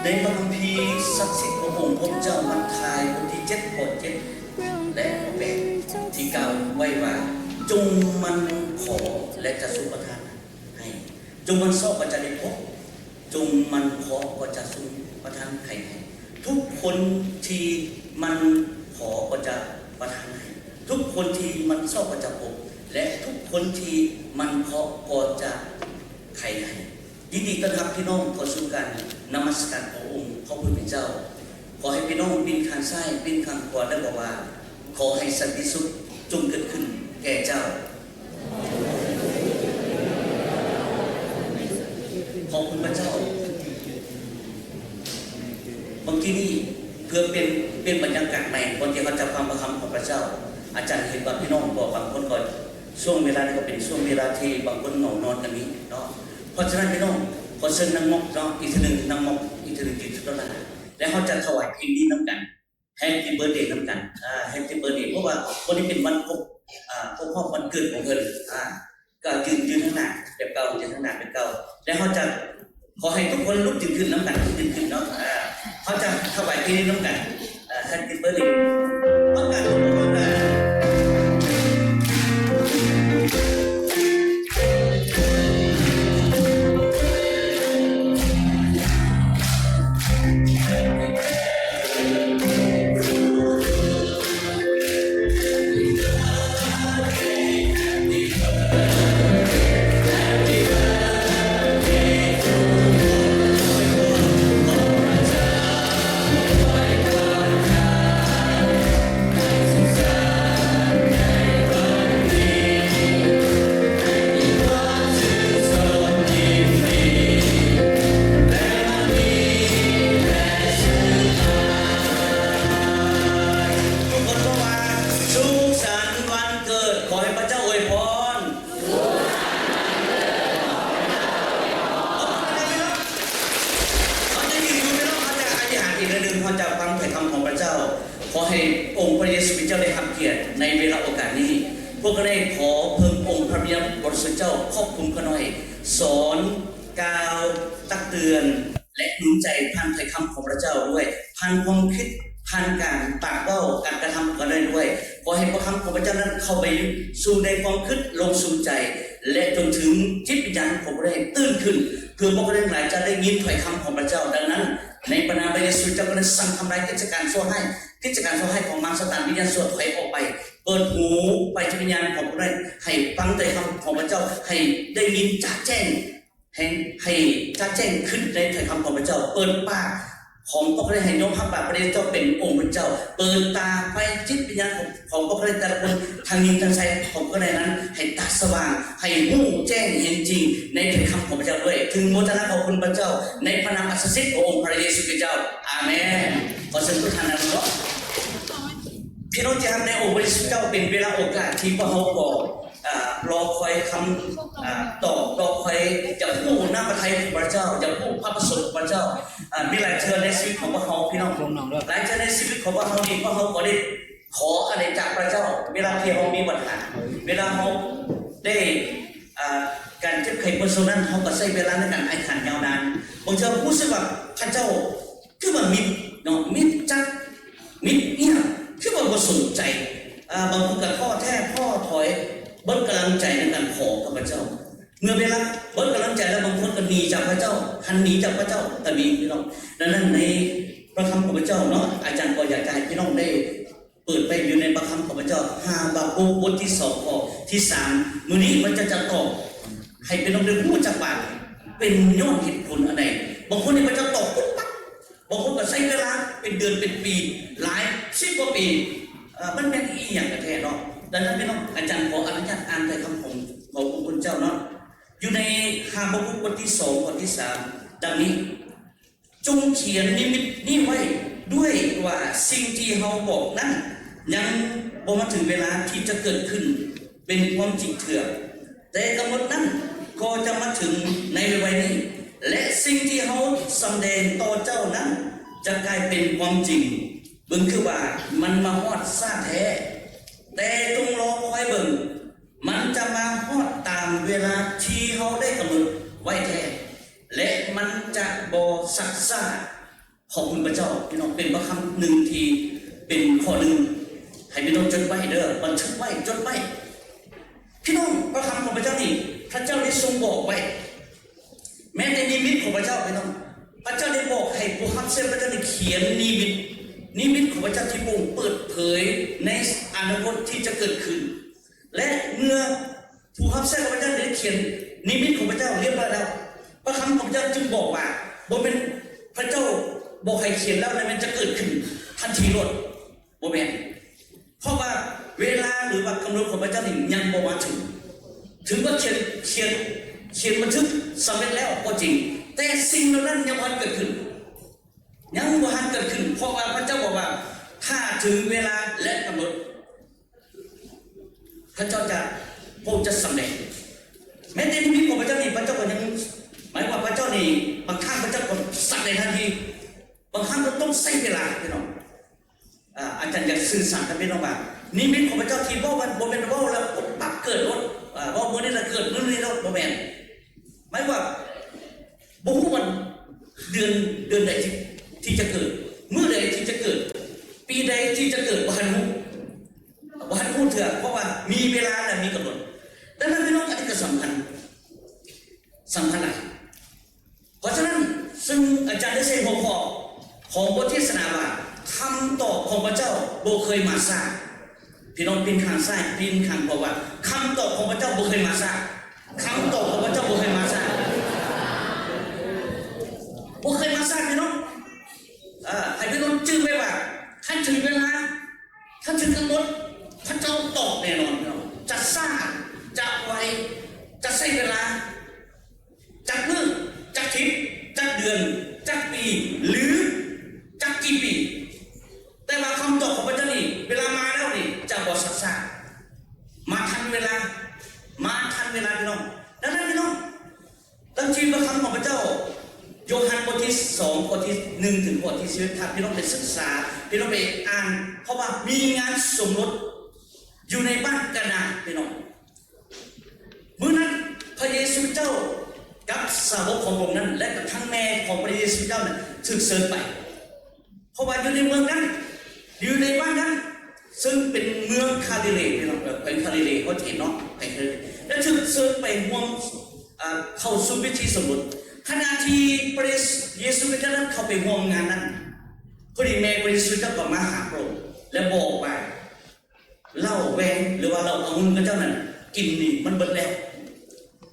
ໃນພະຄຳພີສັກສິດຂອງອົງພະເຈົ້າ ມັດທາຍ ບົດທີເຈັດ ຂໍ້ເຈັດ ແລະ ຂໍ້ແປດ ທີ່ກ່າວໄວ້ວ່າ ຈົ່ງໝັ່ນຂໍ ແລະ ຈະຊົງປະທານໃຫ້, ຈົ່ງໝັ່ນຊອກ ກໍຈະໄດ້ພົບ, ຈົ່ງໝັ່ນເຄາະ ກໍຈະຊົງປະທານໄຂໃຫ້. ທຸກຄົນທີ່ໝັ່ນຂໍ ກໍຈະປະທານໃຫ້, ທຸກຄົນທີ່ໝັ່ນຊອກ ກໍຈະພົບ, ແລະ ທຸກຄົນທີ່ໝັ່ນເຄາະ ກໍຈະໄຂໃຫ້. ຍິນດີຕ້ອນຮັບພີ່ນ້ອງເຂົ້າສູ່ການນະມັດສະການຂອງອົງພະຜູ້ເປັນເຈົ້າ. ຂໍໃຫ້ພີ່ນ້ອງປິ່ນຂ້າງຊ້າຍ, ປິ່ນຂ້າງຂວາ ແລະ ບອກວ່າ, ຂໍໃຫ້ສັນຕິສຸກຈົ່ງເກີດຂຶ້ນແກ່ເຈົ້າ. ຂອບຄຸນພະເຈົ້າ. ເມື່ອກີ້ນີ້ ເພື່ອເປັນ, ເປັນບັນຍາກາດໃໝ່ ກ່ອນທີ່ເຮົາຈະຟັງພະຄຳຂອງພະເຈົ້າ, ອາຈານເຫັນວ່າພີ່ນ້ອງກໍບາງຄົນກໍ ຊ່ວງເວລານີ້ກໍເປັນຊ່ວງເວລາທີ່ບາງຄົນເຫງົານອນກໍມີເນາະ. ເພາະສະນັ້ນ ພີ່ນ້ອງ ຂໍເຊີນນາງໝອກເນາະ ອີກເທື່ອໜຶ່ງ, ນາງໝອກ ອີກເທື່ອໜຶ່ງ ຢືນຢູ່ຕໍ່ໜ້າ ແລະ ເຮົາຈະຖວາຍເພງນີ້ນຳກັນ Happy Birthday ນຳກັນ, ອາ Happy Birthday ເພາະວ່າມື້ນີ້ເປັນວັນຄົບ, ອາ ຄົບຮອບວັນເກີດຂອງເພິ່ນ, ອາ ກໍຢືນ, ຢືນທາງໜ້າແບບເກົ່າ, ຢືນທາງໜ້າແບບເກົ່າ ແລະ ເຮົາຈະ ຂໍໃຫ້ທຸກຄົນລຸກຢືນຂຶ້ນນຳກັນ, ລຸກຢືນຂຶ້ນເນາະ, ເຮົາຈະຖວາຍເພງນີ້ນຳກັນ, Happy Birthday ເຮົາການ ທຸກຄົນບອກວ່າ ສຸກສັນວັນເກີດ, ຂໍໃຫ້ພະເຈົ້າອວຍພອນ. ເຮົາຈະຢືນຢູ່ພີ່ນ້ອງ, ເຮົາຈະອະທິຖານອີກໜ້ອຍໜຶ່ງ, ເຮົາຈະຟັງຖ້ອຍຄຳຂອງພະເຈົ້າ. ຂໍໃຫ້ອົງພະເຢຊູຄຣິດເຈົ້າໄດ້ຮັບກຽດໃນເວລາໂອກາດນີ້. ພວກຂ້ານ້ອຍຂໍເພິ່ງອົງພະວິນຍານບໍລິສຸດເຈົ້າຄອບຄຸມຂ້ານ້ອຍ, ສອນ, ກ່າວ, ຕັກເຕືອນ ແລະ ໜູນໃຈຜ່ານຖ້ອຍຄຳຂອງພະເຈົ້າດ້ວຍ, ຜ່ານຄວາມຄິດ, ຜ່ານການປາກເວົ້າ, ການກະທຳຂອງຂ້ານ້ອຍດ້ວຍ. ຂໍໃຫ້ພະຄຳຂອງພະເຈົ້ານັ້ນເຂົ້າໄປສູ່ໃນຄວາມຄິດ, ລົງສູ່ໃຈ ແລະ ຈົນເຖິງຈິດວິນຍານຂອງພວກເຮົາຕື່ນຂຶ້ນ, ເພື່ອພວກເຮົາທັງຫຼາຍຈະໄດ້ຍິນຖ້ອຍຄຳຂອງພະເຈົ້າ. ດັ່ງນັ້ນ ໃນພະນາມພະເຢຊູ ເຈົ້າກໍໄດ້ສັ່ງທຳລາຍກິດຈະການຊົ່ວຮ້າຍ, ກິດຈະການຊົ່ວຮ້າຍຂອງມານຊາຕານ, ວິນຍານຊົ່ວຖອຍອອກໄປ, ເປີດຫູໄຟຈິດວິນຍານຂອງພວກເຮົາໃຫ້ຟັງຖ້ອຍຄຳຂອງພະເຈົ້າ, ໃຫ້ໄດ້ຍິນຈະແຈ້ງ, ໃຫ້, ໃຫ້ຈະແຈ້ງຂຶ້ນໃນຖ້ອຍຄຳຂອງພະເຈົ້າ, ເປີດປາກ ຂອງພວກເຮົາໃຫ້ຍອມຮັບບາດພະເຢຊູເຈົ້າເປັນອົງພະເຈົ້າ, ເປີດຕາໄຟຈິດວິນຍານຂອງ, ຂອງພວກເຮົາແຕ່ລະຄົນ, ທັງຍິງທັງຊາຍຂອງພວກເຮົານັ້ນ ໃຫ້ຕາສະຫວ່າງ, ໃຫ້ຮູ້ແຈ້ງເຫັນຈິງໃນຖ້ອຍຄຳຂອງພະເຈົ້າດ້ວຍ. ຖືໂມທະນາຂອບຄຸນພະເຈົ້າ ໃນພະນາມອັນສັກສິດຂອງອົງພະເຢຊູຄຣິດເຈົ້າ. ອາເມນ. ຂໍເຊີນທຸກທ່ານນັ່ງລົງ. ພີ່ນ້ອງທີ່ຮັກໃນອົງພະເຢຊູເຈົ້າ, ເປັນເວລາໂອກາດທີ່ພວກເຮົາກໍ ອາ ລໍຄອຍຄຳ ອາ ຕອບ, ລໍຄອຍຢາກຮູ້ນ້ຳພະໄທຂອງພະເຈົ້າ, ຢາກຮູ້ພະປະສົງຂອງພະເຈົ້າ. ອາ ມີຫຼາຍເທື່ອໃນຊີວິດຂອງພວກເຮົາ ພີ່ນ້ອງ, ຫຼາຍເທື່ອໃນຊີວິດຂອງພວກເຮົານີ້ ພວກເຮົາກໍໄດ້ຂໍອະໄລຈາກພະເຈົ້າ. ເວລາທີ່ເຮົາມີບັນຫາ, ເວລາເຮົາໄດ້ ອາ ການເຈັບໄຂ້ປວດໂສນັ້ນ, ເຮົາກໍໃຊ້ເວລາໃນການອະທິຖານຍາວນານ. ບາງເທື່ອຮູ້ສຶກວ່າພະເຈົ້າ ຄືວ່າມິດເນາະ, ມິດຈັດ, ມິດງຽບ, ຄືວ່າບໍ່ສົນໃຈ. ອາ ບາງຄົນກໍທໍ້ແທ້, ທໍ້ຖອຍ, ເບິດກຳລັງໃຈໃນການຂໍກັບພະເຈົ້າ. ເມື່ອເວລາເບິດກຳລັງໃຈແລ້ວ, ບາງຄົນກໍໜີຈາກພະເຈົ້າ, ຫັນໜີຈາກພະເຈົ້າກໍມີ, ພີ່ນ້ອງ. ດັ່ງນັ້ນ ໃນພະຄຳຂອງພະເຈົ້າເນາະ, ອາຈານກໍຢາກຈະໃຫ້ພີ່ນ້ອງໄດ້ເປີດໄປຢູ່ໃນພະຄຳຂອງພະເຈົ້າ, ຮາບາກຸກ ບົດທີສອງ ຂໍ້ທີສາມ. ມື້ນີ້ພະເຈົ້າຈະຕອບໃຫ້ພີ່ນ້ອງໄດ້ຮູ້ຈັກວ່າເປັນຍ້ອນເຫດຜົນອັນໃດ. ບາງຄົນນີ້ພະເຈົ້າຕອບປຸບປັບ, ບາງຄົນກໍໃຊ້ເວລາເປັນເດືອນເປັນປີ, ຫຼາຍສິບກວ່າປີ, ເອີ່ ມັນແມ່ນອີ່ຫຍັງກັນແທ້ເນາະ? ດັ່ງນັ້ນ ພີ່ນ້ອງ, ອາຈານຂໍອະນຸຍາດອ່ານຖ້ອຍຄຳຂອງ, ຂອງອົງພະຄຸນເຈົ້າເນາະ, ຢູ່ໃນຮາບາກຸກ ບົດທີສອງ ຂໍ້ທີສາມ ດັ່ງນີ້: ຈົ່ງຂຽນນິມິດນີ້ໄວ້ດ້ວຍວ່າ ສິ່ງທີ່ເຮົາບອກນັ້ນຍັງບໍ່ມາເຖິງເວລາທີ່ຈະເກີດຂຶ້ນເປັນຄວາມຈິງເທື່ອ. ແຕ່ກຳນົດນັ້ນກໍຈະມາເຖິງໃນໄວໆນີ້, ແລະ ສິ່ງທີ່ເຮົາສຳແດງຕໍ່ເຈົ້ານັ້ນຈະກາຍເປັນຄວາມຈິງ. ເບິ່ງຄືວ່າມັນມາຮອດຊ້າແທ້, ແຕ່ຈົ່ງລໍຄອຍເບິ່ງ, ມັນຈະມາຮອດຕາມເວລາທີ່ເຮົາໄດ້ກຳນົດໄວ້ແທ້, ແລະ ມັນຈະບໍ່ຊັກຊ້າ. ຂອບຄຸນພະເຈົ້າ ພີ່ນ້ອງ, ເປັນພະຄຳໜຶ່ງທີ່ເປັນຂໍ້ໜຶ່ງ ໃຫ້ພີ່ນ້ອງຈົດໄວ້ເດີ້, ບັນທຶກໄວ້, ຈົດໄວ້. ພີ່ນ້ອງ, ພະຄຳຂອງພະເຈົ້ານີ້ ພະເຈົ້າໄດ້ຊົງບອກໄວ້. ແມ້ແຕ່ນິມິດຂອງພະເຈົ້າ, ພີ່ນ້ອງ, ພະເຈົ້າໄດ້ບອກໃຫ້ຜູ້ຮັບໃຊ້ພະເຈົ້ານີ້ຂຽນນິມິດ, ນິມິດຂອງພະເຈົ້າທີ່ພະອົງເປີດເຜີຍໃນອະນາຄົດທີ່ຈະເກີດຂຶ້ນ. ແລະ ເມື່ອຜູ້ຮັບໃຊ້ຂອງພະເຈົ້າໄດ້ຂຽນນິມິດຂອງພະເຈົ້າຮຽບຮ້ອຍແລ້ວ, ພະຄຳຂອງພະເຈົ້າຈຶ່ງບອກວ່າ ບໍ່ແມ່ນພະເຈົ້າບອກໃຫ້ຂຽນແລ້ວ ແລ້ວມັນຈະເກີດຂຶ້ນທັນທີໂລດ, ບໍ່ແມ່ນ. ເພາະວ່າເວລາ ຫຼືວ່າກຳນົດຂອງພະເຈົ້ານີ້ຍັງບໍ່ມາເຖິງ. ເຖິງວ່າຂຽນ, ຂຽນ, ຂຽນບັນທຶກສຳເລັດແລ້ວກໍຈິງ, ແຕ່ສິ່ງເຫຼົ່ານັ້ນຍັງບໍ່ທັນເກີດຂຶ້ນ, ຍັງບໍ່ທັນເກີດຂຶ້ນ. ເພາະວ່າພະເຈົ້າບອກວ່າ ຖ້າເຖິງເວລາ ແລະ ກຳນົດ ພະເຈົ້າຈະ, ພະອົງຈະສຳແດງ. ແມ້ແຕ່ນິມິດຂອງພະເຈົ້ານີ້ ພະເຈົ້າກໍຍັງ, ໝາຍວ່າພະເຈົ້ານີ້ ບາງຄັ້ງພະເຈົ້າກໍສຳແດງທັນທີ, ບາງຄັ້ງກໍຕ້ອງໃຊ້ເວລາ, ພີ່ນ້ອງ. ອາ, ອາຈານຢາກສື່ສານກັບພີ່ນ້ອງວ່າ ນິມິດຂອງພະເຈົ້າທີ່ເວົ້າ ມັນບໍ່ແມ່ນເວົ້າແລ້ວປັບເກີດໂລດ, ອາ, ເວົ້າມື້ນີ້ແລ້ວເກີດມື້ນີ້ໂລດ, ບໍ່ແມ່ນ. ໝາຍວ່າ ບໍ່ຮູ້ວ່າເດືອນ, ເດືອນໃດທີ່, ທີ່ຈະເກີດ, ມື້ໃດທີ່ຈະເກີດ, ປີໃດທີ່ຈະເກີດ, ບໍ່ທັນຮູ້, ບໍ່ທັນຮູ້ເທື່ອ, ເພາະວ່າມີເວລາ ແລະ ມີກຳນົດ. ດັ່ງນັ້ນ ພີ່ນ້ອງ, ອັນນີ້ກໍສຳຄັນ, ສຳຄັນຫຼາຍ. ເພາະສະນັ້ນ, ຊຶ່ງອາຈານໄດ້ໃສ່ຫົວຂໍ້ຂອງບົດເທດສະໜາວ່າ ຄຳຕອບຂອງພະເຈົ້າບໍ່ເຄີຍມາຊ້າ. ພີ່ນ້ອງປິ່ນຂ້າງຊ້າຍ, ປິ່ນຂ້າງຂວາວ່າ ຄຳຕອບຂອງພະເຈົ້າບໍ່ເຄີຍມາຊ້າ. ຄຳຕອບຂອງພະເຈົ້າບໍ່ເຄີຍມາຊ້າ. ບໍ່ເຄີຍມາຊ້າ, ພີ່ນ້ອງ. ເອີ, ໃຫ້ພີ່ນ້ອງຈື່ໄວ້ວ່າ ຄັນເຖິງເວລາ, ຄັນເຖິງກຳນົດ, ພະເຈົ້າຕອບແນ່ນອນ, ພີ່ນ້ອງ. ຈະຊ້າ, ຈະໄວ, ຈະໃຊ້ເວລາ ຈັກມື້, ຈັກທິດ, ຈັກເດືອນ, ຈັກປີ ຫຼື ຈັກກີ່ປີ, ແຕ່ວ່າຄຳຕອບຂອງພະເຈົ້ານີ້ ເວລາມາແລ້ວນີ້ ຈະບໍ່ຊັກຊ້າ, ມາທັນເວລາ, ມາທັນເວລາ, ພີ່ນ້ອງ. ດັ່ງນັ້ນ, ພີ່ນ້ອງ, ຕາມທີ່ພະຄຳຂອງພະເຈົ້າ, ໂຢຮັນບົດທີສອງ ຂໍ້ທີໜຶ່ງ ເຖິງຂໍ້ທີສິບເອັດ, ຖ້າພີ່ນ້ອງໄປສຶກສາ, ພີ່ນ້ອງໄປອ່ານ, ເພາະວ່າມີງານສົມລົດຢູ່ໃນບ້ານການາ, ພີ່ນ້ອງ. ມື້ນັ້ນພະເຢຊູເຈົ້າກັບສາວົກຂອງພະອົງນັ້ນ ແລະ ກະທັງແມ່ຂອງພະເຢຊູເຈົ້ານັ້ນຖືກເຊີນໄປ, ເພາະວ່າຢູ່ໃນເມືອງນັ້ນ, ຢູ່ໃນບ້ານນັ້ນ, ເຊິ່ງເປັນເມືອງຄາລີເລ, ພີ່ນ້ອງ, ເອີ, ແຂວງຄາລີເລ, ເຮົາຈະເຫັນເນາະ, ແຂວງຄາລີເລ, ແລະ ຖືກເຊີນໄປຮ່ວມ, ອາ, ເຂົ້າສູ່ພິທີສົມລົດ. ຂະນະທີ່ພະເຢຊູຄຣິດເຈົ້ານັ້ນເຂົ້າໄປຮ່ວມງານນັ້ນ, ພໍດີແມ່ພະເຢຊູເຈົ້າກໍມາຫາພະອົງ ແລະ ບອກວ່າ ເຫຼົ້າແວນ ຫຼືວ່າເຫຼົ້າອະງຸ່ນຂອງເຈົ້ານັ້ນ ກິນນີ້ມັນເບິດແລ້ວ,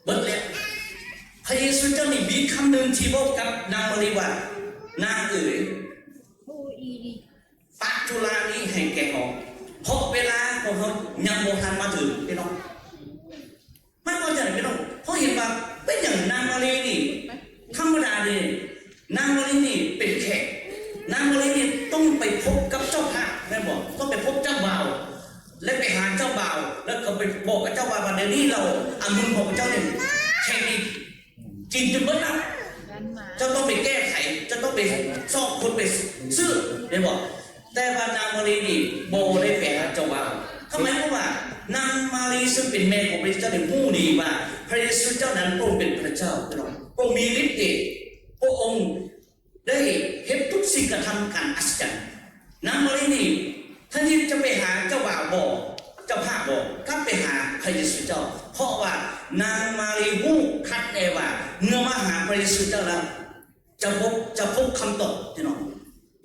ເບິດແລ້ວ. ພະເຢຊູເຈົ້ານີ້ມີຄຳໜຶ່ງທີ່ເວົ້າກັບນາງມາຣີວ່າ, ນາງເອີຍ, ປະທຸລານີ້ໃຫ້ແກ່ເຮົາ, ເພາະເວລາຂອງເຮົາຍັງບໍ່ທັນມາເຖິງ, ພີ່ນ້ອງ. ມັນບໍ່ຈັ່ງຊັ້ນ, ພີ່ນ້ອງ. ເຮົາເຫັນວ່າເປັນຫຍັງນາງມາຣີນີ້ ທຳມະດາເດ້, ນາງມາຣີນີ້ເປັນແຂກ, ນາງມາຣີນີ້ຕ້ອງໄປພົບກັບເຈົ້າພາບ, ແມ່ນບໍ່? ຕ້ອງໄປພົບເຈົ້າບ່າວ ແລະ ໄປຫາເຈົ້າບ່າວ ແລ້ວກໍໄປບອກກັບເຈົ້າວ່າ ບັດດຽວນີ້ເຫຼົ້າອະງຸ່ນຂອງເຈົ້ານີ້ ແຂກນີ້ກິນຈົນເບິດແລ້ວ, ເຈົ້າຕ້ອງໄປແກ້ໄຂ, ເຈົ້າຕ້ອງໄປຊອກຄົນໄປຊື້, ແມ່ນບໍ່? ແຕ່ວ່ານາງມາຣີນີ້ບໍ່ໄດ້ໄປຫາເຈົ້າບ່າວ. ກໍໝາຍຄວາມວ່ານາງມາຣີ ຊຶ່ງເປັນແມ່ຂອງພະເຢຊູເຈົ້ານີ້ ຮູ້ດີວ່າພະເຢຊູເຈົ້ານັ້ນພະອົງເປັນພະເຈົ້າ, ພະອົງມີລິດເດດ, ພະອົງໄດ້ເຮັດທຸກສິ່ງກະທຳການອັດສະຈັນ. ນາງມາຣີນີ້ ແທນທີ່ຈະໄປຫາເຈົ້າບ່າວບໍ່, ເຈົ້າພາບບໍ່, ກັບໄປຫາພະເຢຊູເຈົ້າ, ເພາະວ່ານາງມາຣີຮູ້ຄັກແນ່ວ່າ ເມື່ອມາຫາພະເຢຊູເຈົ້າແລ້ວ ຈະພົບ, ຈະພົບຄຳຕອບ, ພີ່ນ້ອງ,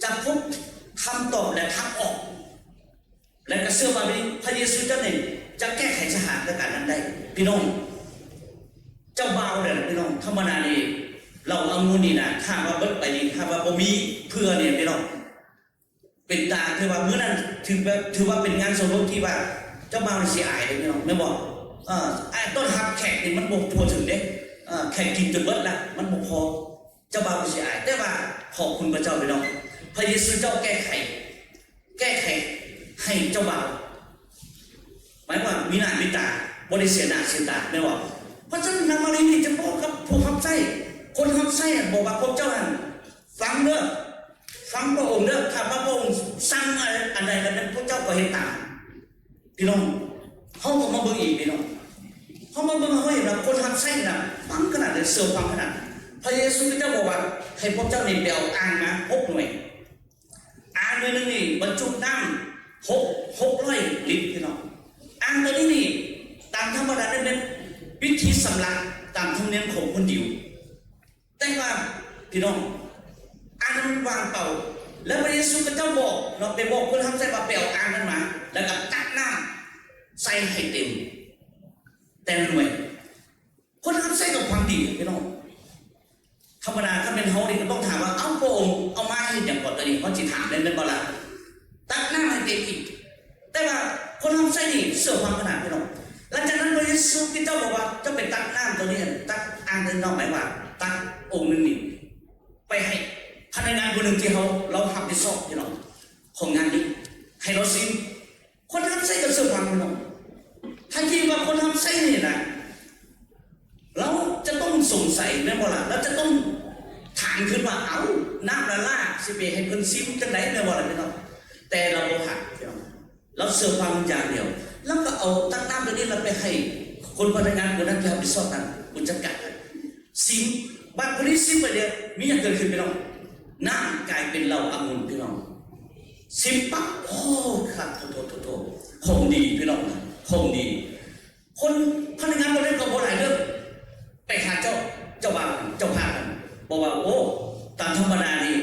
ຈະພົບຄຳຕອບ ແລະ ທາງອອກ, ແລະ ກໍເຊື່ອວ່າພະເຢ, ພະເຢຊູເຈົ້ານີ້ຈະແກ້ໄຂສະຖານະການນັ້ນໄດ້. ພີ່ນ້ອງ, ເຈົ້າບ່າວເດີ ພີ່ນ້ອງ, ທຳມະດານີ້ ເຫຼົ້າອະງຸ່ນນີ້ນະ, ຖ້າວ່າເບິດໄປນີ້, ຖ້າວ່າບໍ່ມີເຜື່ອນີ້, ພີ່ນ້ອງ, ເປັນຕາ ຖືວ່າມື້ນັ້ນ ຖືແບບ ຖືວ່າເປັນງານສົມລົດທີ່ວ່າເຈົ້າບ່າວນີ້ຊິອາຍເດ້ ພີ່ນ້ອງ, ແມ່ນບໍ່? ເອີ ອາຍຕ້ອນຮັບແຂກນີ້ມັນບໍ່ທົ່ວເຖິງເດ້, ເອີ ແຂກກິນຈົນເບິດລະ ມັນບໍ່ພໍ, ເຈົ້າບ່າວກໍຊິອາຍ. ແຕ່ວ່າຂອບຄຸນພະເຈົ້າ ພີ່ນ້ອງ, ພະເຢຊູເຈົ້າແກ້ໄຂ, ແກ້ໄຂໃຫ້ເຈົ້າບ່າວ. ໝາຍຄວາມວ່າມີໜ້າມີຕາ, ບໍ່ໄດ້ເສຍໜ້າເສຍຕາ, ແມ່ນບໍ່? ເພາະສະນັ້ນນາງມາຣີນີ້ຈະບອກກັບຜູ້ຮັບໃຊ້, ຄົນຮັບໃຊ້ ບອກວ່າ ພວກເຈົ້າຫັ້ນຟັງເດີ, ຟັງພະອົງເດີ, ຖ້າວ່າພະອົງສັ່ງອັນໃດ ແລ້ວແມ່ນພວກເຈົ້າກໍເຮັດຕາມ. ພີ່ນ້ອງ, ເຮົາກໍມາເບິ່ງອີກ, ພີ່ນ້ອງ, ເຮົາມາເບິ່ງ, ເຮົາເຫັນວ່າຄົນຮັບໃຊ້ນະ ຟັງຂະໜາດໃດ, ເຊື່ອຟັງຂະໜາດ. ພະເຢຊູຄຣິດເຈົ້າບອກວ່າ ໃຫ້ພວກເຈົ້ານີ້ໄປເອົາອ່າງມາຫົກໜ່ວຍ. ອ່າງໜ່ວຍໜຶ່ງນີ້ບັນຈຸນ້ຳຫົກ ຫົກຮ້ອຍລິດ ພີ່ນ້ອງ. ອ່າງຕົວນີ້ນີ້ ຕາມທຳມະດານັ້ນແມ່ນວິທີຊຳລະຕາມທຳນຽມຂອງຄົນຢິວ. ແຕ່ວ່າ ພີ່ນ້ອງ ອ່າງນັ້ນມັນວ່າງເປົ່າ ແລ້ວພະເຢຊູກໍເຈົ້າບອກເນາະ ໄປບອກຄົນຮັບໃຊ້ວ່າ ໄປເອົາອ່າງນັ້ນມາ ແລ້ວກໍຕັກນ້ຳໃສ່ໃຫ້ເຕັມແຕ່ລະໜ່ວຍ. ຄົນຮັບໃຊ້ກໍຟັງດີ ພີ່ນ້ອງ. ທຳມະດາຄັນແມ່ນເຮົານີ້ກໍຕ້ອງຖາມວ່າ ເອົ້າ ພະອົງເອົາມາເຮັດຫຍັງກ່ອນ? ຕົວນີ້ເຮົາຊິຖາມແມ່ນບໍ່ລະ? ຕັກນ້ຳໃຫ້ເຕັມອີກ. ແຕ່ວ່າຄົນຮັບໃຊ້ນີ້ເຊື່ອຟັງຂະໜາດ ພີ່ນ້ອງ. ຫຼັງຈາກນັ້ນພະເຢຊູຄຣິສເຈົ້າບອກວ່າ ເຈົ້າໄປຕັກນ້ຳຕົວນີ້ ຕັກອ່າງນັ້ນເນາະ ໝາຍວ່າຕັກອົງໜຶ່ງນີ້ໄປໃຫ້ພະນັກງານຜູ້ໜຶ່ງທີ່ເຮົາ ລາວຮັບຜິດຊອບ ພີ່ນ້ອງ ຂອງງານນີ້ ໃຫ້ລາວຊີມ. ຄົນຮັບໃຊ້ກໍເຊື່ອຟັງ ພີ່ນ້ອງ. ທັນທີວ່າຄົນຮັບໃຊ້ນີ້ນະ ລາວຈະຕ້ອງສົງໄສແມ່ນບໍ່ລະ? ລາວຈະຕ້ອງຖາມຂຶ້ນວ່າ ເອົ້າ ນ້ຳລະລ້າຊິໄປໃຫ້ເພິ່ນຊີມຈັ່ງໃດແມ່ນບໍ່ລະ ພີ່ນ້ອງ? ແຕ່ລາວບໍ່ຖາມ ພີ່ນ້ອງ. ລາວເຊື່ອຟັງຢ່າງດຽວ. ລາວກໍເອົາຕັກນ້ຳຕົວນີ້ລະໄປໃຫ້ຄົນພະນັກງານຜູ້ນັ້ນທີ່ຮັບຜິດຊອບນັ້ນ ຜູ້ຈັດການ ຊີມ. ບັດຜູ້ນີ້ຊີມໄປແລ້ວ ມີຫຍັງເກີດຂຶ້ນ ພີ່ນ້ອງ? ນ້ຳກາຍເປັນເຫຼົ້າອະງຸ່ນ ພີ່ນ້ອງ. ຊີມປັບ ໂອ້ ຄັກ ໂທໆໆໆ ຂອງດີ ພີ່ນ້ອງ ຂອງດີ. ຄົນພະນັກງານຄົນນັ້ນກໍບໍ່ຫຼາຍເລື່ອງ ໄປຫາເຈົ້າ ເຈົ້າບ່າວ ເຈົ້າພາບນັ້ນ ບອກວ່າ ໂອ້ ຕາມທຳມະດານີ້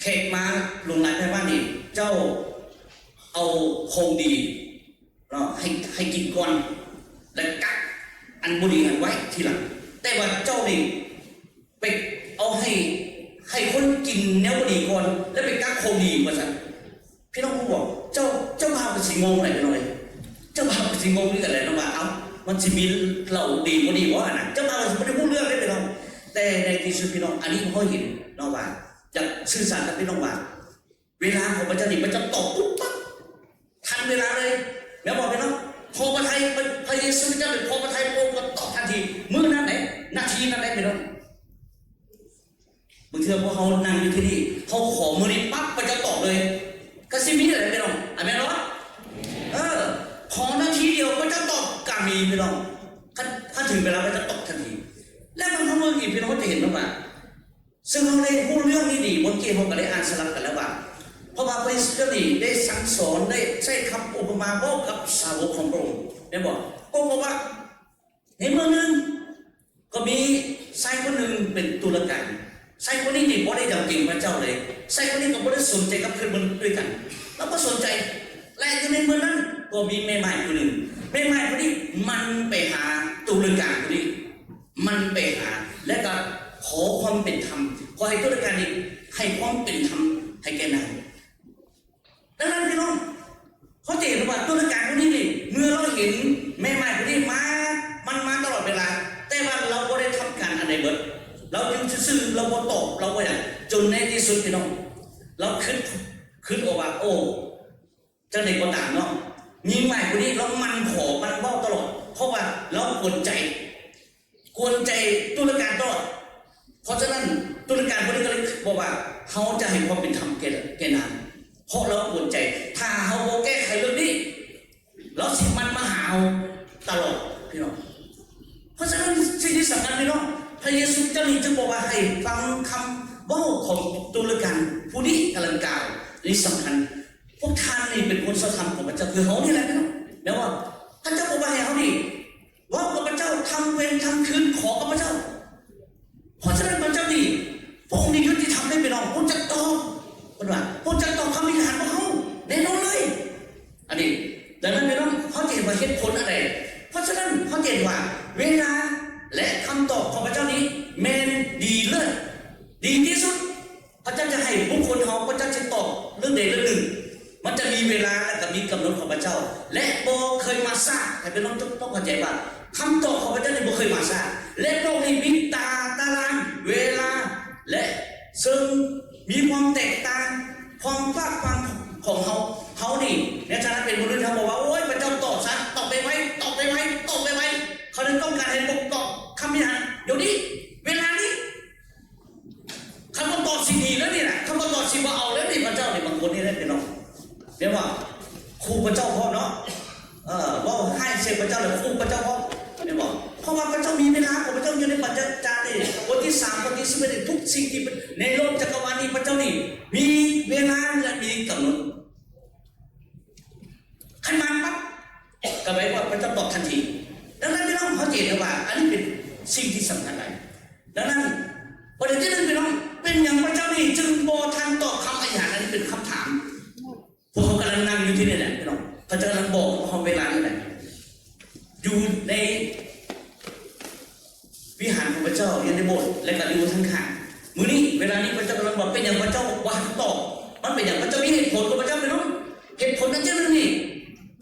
ແຂກມາຫຼວງຫຼາຍໄພບ້ານນີ້ ເຈົ້າເອົາຂອງດີເນາະ ໃຫ້ ໃຫ້ກິນກ່ອນ ແລະ ກັກອັນບໍ່ດີຫັ້ນໄວ້ທີຫຼັງ. ແຕ່ວ່າເຈົ້ານີ້ ໄປເອົາໃຫ້ ໃຫ້ຄົນກິນແນວບໍ່ດີກ່ອນ ແລ້ວໄປກັກຂອງດີວ່າຊັ້ນ. ພີ່ນ້ອງຮູ້ບໍ່? ເຈົ້າ ເຈົ້າບ່າວກໍຊິງົງແຫຼະ ພີ່ນ້ອງເອີຍ. ເຈົ້າບ່າວກໍຊິງົງຄືກັນແຫຼະເນາະວ່າ ເອົ້າ ມັນຊິມີເຫຼົ້າດີບໍ່ດີບໍ່ຫັ້ນນະ. ເຈົ້າບ່າວກໍຊິບໍ່ໄດ້ຮູ້ເລື່ອງເດ້ ພີ່ນ້ອງ. ແຕ່ໃນທີ່ສຸດ ພີ່ນ້ອງ ອັນນີ້ເຮົາເຫັນເນາະວ່າ ຢາກສື່ສານກັບພີ່ນ້ອງວ່າ ເວລາຂອງພະເຈົ້ານີ້ ພະເຈົ້າຕອບປຸບປັບ ທັນເວລາເລີຍ ແມ່ນບໍ່ພີ່ນ້ອງ? ຂໍພະໄທ ພະ ພະເຢຊູເຈົ້າເປັນ ຂໍພະໄທ ພະອົງກໍຕອບທັນທີ ມື້ນັ້ນເດ້ ນາທີນັ້ນເດ້ພີ່ນ້ອງ. ບາງເທື່ອພວກເຮົານັ່ງຢູ່ທີ່ນີ້ ເຮົາຂໍມື້ນີ້ປັບ ພະເຈົ້າຕອບເລີຍ ກໍຊິມີແຫຼະພີ່ນ້ອງ. ອາເມນບໍ່? ເອີ ຂໍນາທີດຽວ ພະເຈົ້າຕອບກໍມີພີ່ນ້ອງ. ຄັນ ຄັນເຖິງເວລາ ພະເຈົ້າຕອບທັນທີ. ແລ້ວເຮົາເບິ່ງອີກ ພີ່ນ້ອງ ເຮົາຈະເຫັນວ່າ ເຊິ່ງເຮົາໄດ້ຮູ້ເລື່ອງນີ້ດີ ເມື່ອກີ້ເຮົາກໍໄດ້ອ່ານສະຫຼັບກັນແລ້ວວ່າ ເພາະວ່າພະເຢຊູນີ້ໄດ້ສັ່ງສອນ ໄດ້ໃຊ້ຄຳອຸປະມາເວົ້າກັບສາວົກຂອງພະອົງ ແມ່ນບໍ່? ກໍບອກວ່າ ໃນເມື່ອໜຶ່ງ ກໍມີຊາຍຄົນໜຶ່ງເປັນຕຸລາການ. ຊາຍຄົນນີ້ນີ້ບໍ່ໄດ້ຢຳເກງພະເຈົ້າເລີຍ. ຊາຍຄົນນີ້ກໍບໍ່ໄດ້ສົນໃຈກັບເພື່ອນມະນຸດດ້ວຍກັນ. ລາວບໍ່ສົນໃຈ. ແລະ ຢູ່ໃນເມື່ອນັ້ນ ກໍມີແມ່ໝ້າຍຜູ້ໜຶ່ງ. ແມ່ໝ້າຍຜູ້ນີ້ໝັ່ນໄປຫາຕຸລາການຜູ້ນີ້. ໝັ່ນໄປຫາ ແລະກໍຂໍຄວາມເປັນທຳ, ຂໍໃຫ້ຕຸລາການນີ້ໃຫ້ຄວາມເປັນທຳໃຫ້ແກ່ນາງ. ດັ່ງນັ້ນພີ່ນ້ອງ ເຮົາຈະເຫັນວ່າຕຸລາການຜູ້ນີ້ນີ້ ເມື່ອລາວເຫັນແມ່ໝ້າຍຜູ້ນີ້ມາ ມັນມາຕະຫຼອດເວລາ ແຕ່ວ່າລາວບໍ່ໄດ້ທຳການອັນໃດເບິດ. ລາວຢູ່ຊື່ໆ ລາວບໍ່ຕອບ ລາວບໍ່ຫຍັງ ຈົນໃນທີ່ສຸດພີ່ນ້ອງ ລາວຄິດ ຄິດອອກວ່າ ໂອ້ ຈັ່ງໃດກໍຕາມເນາະ ຍິງໝ້າຍຜູ້ນີ້ລາວໝັ່ນຂໍ ໝັ່ນເວົ້າຕະຫຼອດ ເພາະວ່າລາວກວນໃຈ ກວນໃຈຕຸລາການຕະຫຼອດ. ເພາະສະນັ້ນ ຕຸລາການຜູ້ນີ້ກໍເລີຍບອກວ່າ ເຮົາຈະໃຫ້ຄວາມເປັນທຳແກ່ ແກ່ນາງ ເພາະລາວກວນໃຈ. ຖ້າເຮົາບໍ່ແກ້ໄຂເລື່ອງນີ້ ລາວຊິໝັ່ນມາຫາເຮົາຕະຫຼອດ ພີ່ນ້ອງ. ເພາະສະນັ້ນ ສິ່ງທີ່ສຳຄັນ ພີ່ນ້ອງ ພະເຢຊູເຈົ້ານີ້ຈຶ່ງບອກວ່າ ໃຫ້ຟັງຄຳເວົ້າຂອງຕຸລາການຜູ້ນີ້ ກຳລັງກ່າວ ນີ້ສຳຄັນ. ພວກທ່ານນີ້ເປັນຄົນຊອບທຳຂອງພະເຈົ້າ ຄືເຮົານີ້ແຫຼະ ພີ່ນ້ອງ ແມ່ນບໍ່? ພະເຈົ້າບອກວ່າໃຫ້ເຮົານີ້ ເວົ້າກັບພະເຈົ້າທັງເວັນທັງຄືນ ຂໍກັບພະເຈົ້າ. ເພາະສະນັ້ນພະເຈົ້ານີ້ ພະອົງນີ້ຍຸຕິທຳເດ້ ພີ່ນ້ອງ ຮູ້ຈັກຕອບ ເພິ່ນວ່າ ຮູ້ຈັກຕອບຄຳອະທິຖານຂອງເຮົາແນ່ນອນເລີຍ. ອັນນີ້ ດັ່ງນັ້ນ ພີ່ນ້ອງ ເຮົາຈະເຫັນວ່າເຫດຜົນອັນໃດ? ເພາະສະນັ້ນ ເຮົາຈະເຫັນວ່າເວລາ ແລະ ຄຳຕອບຂອງພະເຈົ້ານີ້ແມ່ນດີເລີດ ດີທີ່ສຸດ. ພະເຈົ້າຈະໃຫ້ບຸກຄົນເຮົາ ພະເຈົ້າຈະຕອບເລື່ອງໃດເລື່ອງໜຶ່ງ ມັນຈະມີເວລາ ແລະ ກໍມີກຳນົດຂອງພະເຈົ້າ ແລະ ບໍ່ເຄີຍມາຊ້າ. ໃຫ້ພີ່ນ້ອງຕ້ອງເຂົ້າໃຈວ່າ ຄຳຕອບຂອງພະເຈົ້ານີ້ບໍ່ເຄີຍມາຊ້າ ແລະ ໂລກນີ້ມີຕາຕາລາງເວລາ ແລະ ເຊິ່ງມີຄວາມແຕກຕ່າງ ຄວາມຟາດຟັນຂອງເຮົາ. ເຮົານີ້ໃນຖານະເປັນມະນຸດ ເຮົາບອກວ່າ ໂອ້ຍ ພະເຈົ້າຕອບຊ້າ ຕອບໄວໆ ຕອບໄວໆ ຕອບໄວໆ. ເຂົາເລີຍຕ້ອງການໃຫ້ປົກປ້ອງຄຳພິຫານດຽວນີ້ ເວລານີ້. ຄັນບໍ່ຕອບຊິໜີແລ້ວນີ້ນະ ຄັນບໍ່ຕອບຊິບໍ່ເອົາແລ້ວນີ້ ພະເຈົ້ານີ້ ບາງຄົນນີ້ນະ ພີ່ນ້ອງ ແມ່ນບໍ່? ຂູ່ພະເຈົ້າພ້ອມເນາະ ເອີ ເວົ້າຮ້າຍໃສ່ພະເຈົ້າ ແລ້ວຂູ່ພະເຈົ້າພ້ອມ ແມ່ນບໍ່? ເພາະວ່າພະເຈົ້າມີເວລາຂອງພະເຈົ້າຢູ່ໃນບັນຈາການໃນ ບົດທີສາມ ຂໍ້ທີສິບເອັດ ທຸກສິ່ງທີ່ເປັນໃນໂລກຈັກກະວານນີ້ ພະເຈົ້ານີ້ມີເວລາ ແລະ ມີກຳນົດ. ຄັນມາປັບ ກໍແປວ່າພະເຈົ້າຕອບທັນທີ. ດັ່ງນັ້ນ ພີ່ນ້ອງ ເຮົາຈະເຫັນໄດ້ວ່າ ອັນນີ້ເປັນສິ່ງທີ່ສຳຄັນຫຼາຍ. ດັ່ງນັ້ນ ປະເດັນທີໜຶ່ງ ພີ່ນ້ອງ, ເປັນຫຍັງພະເຈົ້ານີ້ຈຶ່ງບໍ່ທັນຕອບຄຳອະທິຖານ? ອັນນີ້ເປັນຄຳຖາມ. ພວກເຮົາກຳລັງນັ່ງຢູ່ທີ່ນີ້ແຫຼະ ພີ່ນ້ອງ. ພະເຈົ້າກຳລັງບອກພວກເຮົາເວລານີ້ແຫຼະ. ຢູ່ໃນ ວິຫານຂອງພະເຈົ້າ ຢູ່ໃນໂບດ ແລະ ກໍຢູ່ທາງຂ້າງ. ມື້ນີ້ ເວລານີ້ ພະເຈົ້າກຳລັງວ່າ ເປັນຫຍັງພະເຈົ້າບໍ່ທັນຕອບ? ມັນເປັນຫຍັງ? ພະເຈົ້າມີເຫດຜົນຂອງພະເຈົ້າ ພີ່ນ້ອງ. ເຫດຜົນອັນທີ່ໜຶ່ງນີ້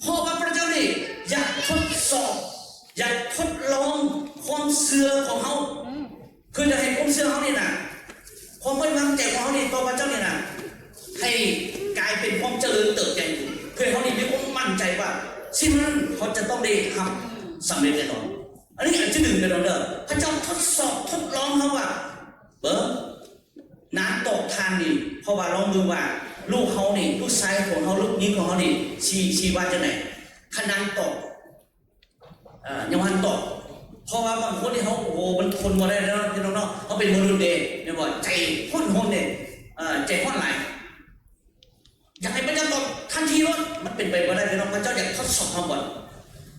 ເພາະວ່າພະເຈົ້ານີ້ຢາກທົດສອບ, ຢາກທົດລອງຄວາມເຊື່ອຂອງເຮົາ, ເພື່ອຈະໃຫ້ຄວາມເຊື່ອເຮົານີ້ນະ, ຄວາມໄວ້ວາງໃຈຂອງເຮົານີ້ຕໍ່ພະເຈົ້ານີ້ນະ, ໃຫ້ກາຍເປັນຄວາມຈະເລີນເຕີບໃຫຍ່, ເພື່ອໃຫ້ເຮົານີ້ມີຄວາມໝັ້ນໃຈວ່າ ສິ່ງນັ້ນເຮົາຈະຕ້ອງໄດ້ຮັບສຳເລັດແນ່ນອນ. ອັນນີ້ອັນທີໜຶ່ງເດີນ້ອງເດີ, ພະເຈົ້າທົດສອບທົດລອງເຮົາວ່າ ເບິ່ງ ນາງຕອບທ່ານນີ້ ເພາະວ່າລອງເບິ່ງວ່າລູກເຮົານີ້ ລູກຊາຍຂອງເຮົາ ລູກຍິງຂອງເຮົານີ້ ຊິ ຊິວ່າຈັ່ງໃດ ຄັນນາງຕອບ. ເອີ ຍັງບໍ່ທັນຕອບ ເພາະວ່າບາງຄົນນີ້ເຮົາ ໂອ້ ມັນທົນບໍ່ໄດ້ແລ້ວເນາະ ພີ່ນ້ອງເນາະ, ເຮົາເປັນມະນຸດເດ້ ແມ່ນບໍ່? ໃຈຮ້ອນໆເດ້ ເອີ ໃຈຮ້ອນຫຼາຍ. ຢາກໃຫ້ພະເຈົ້າຕອບທັນທີໂລດ ມັນເປັນໄປບໍ່ໄດ້ ພີ່ນ້ອງ. ພະເຈົ້າຢາກທົດສອບເຮົາກ່ອນ.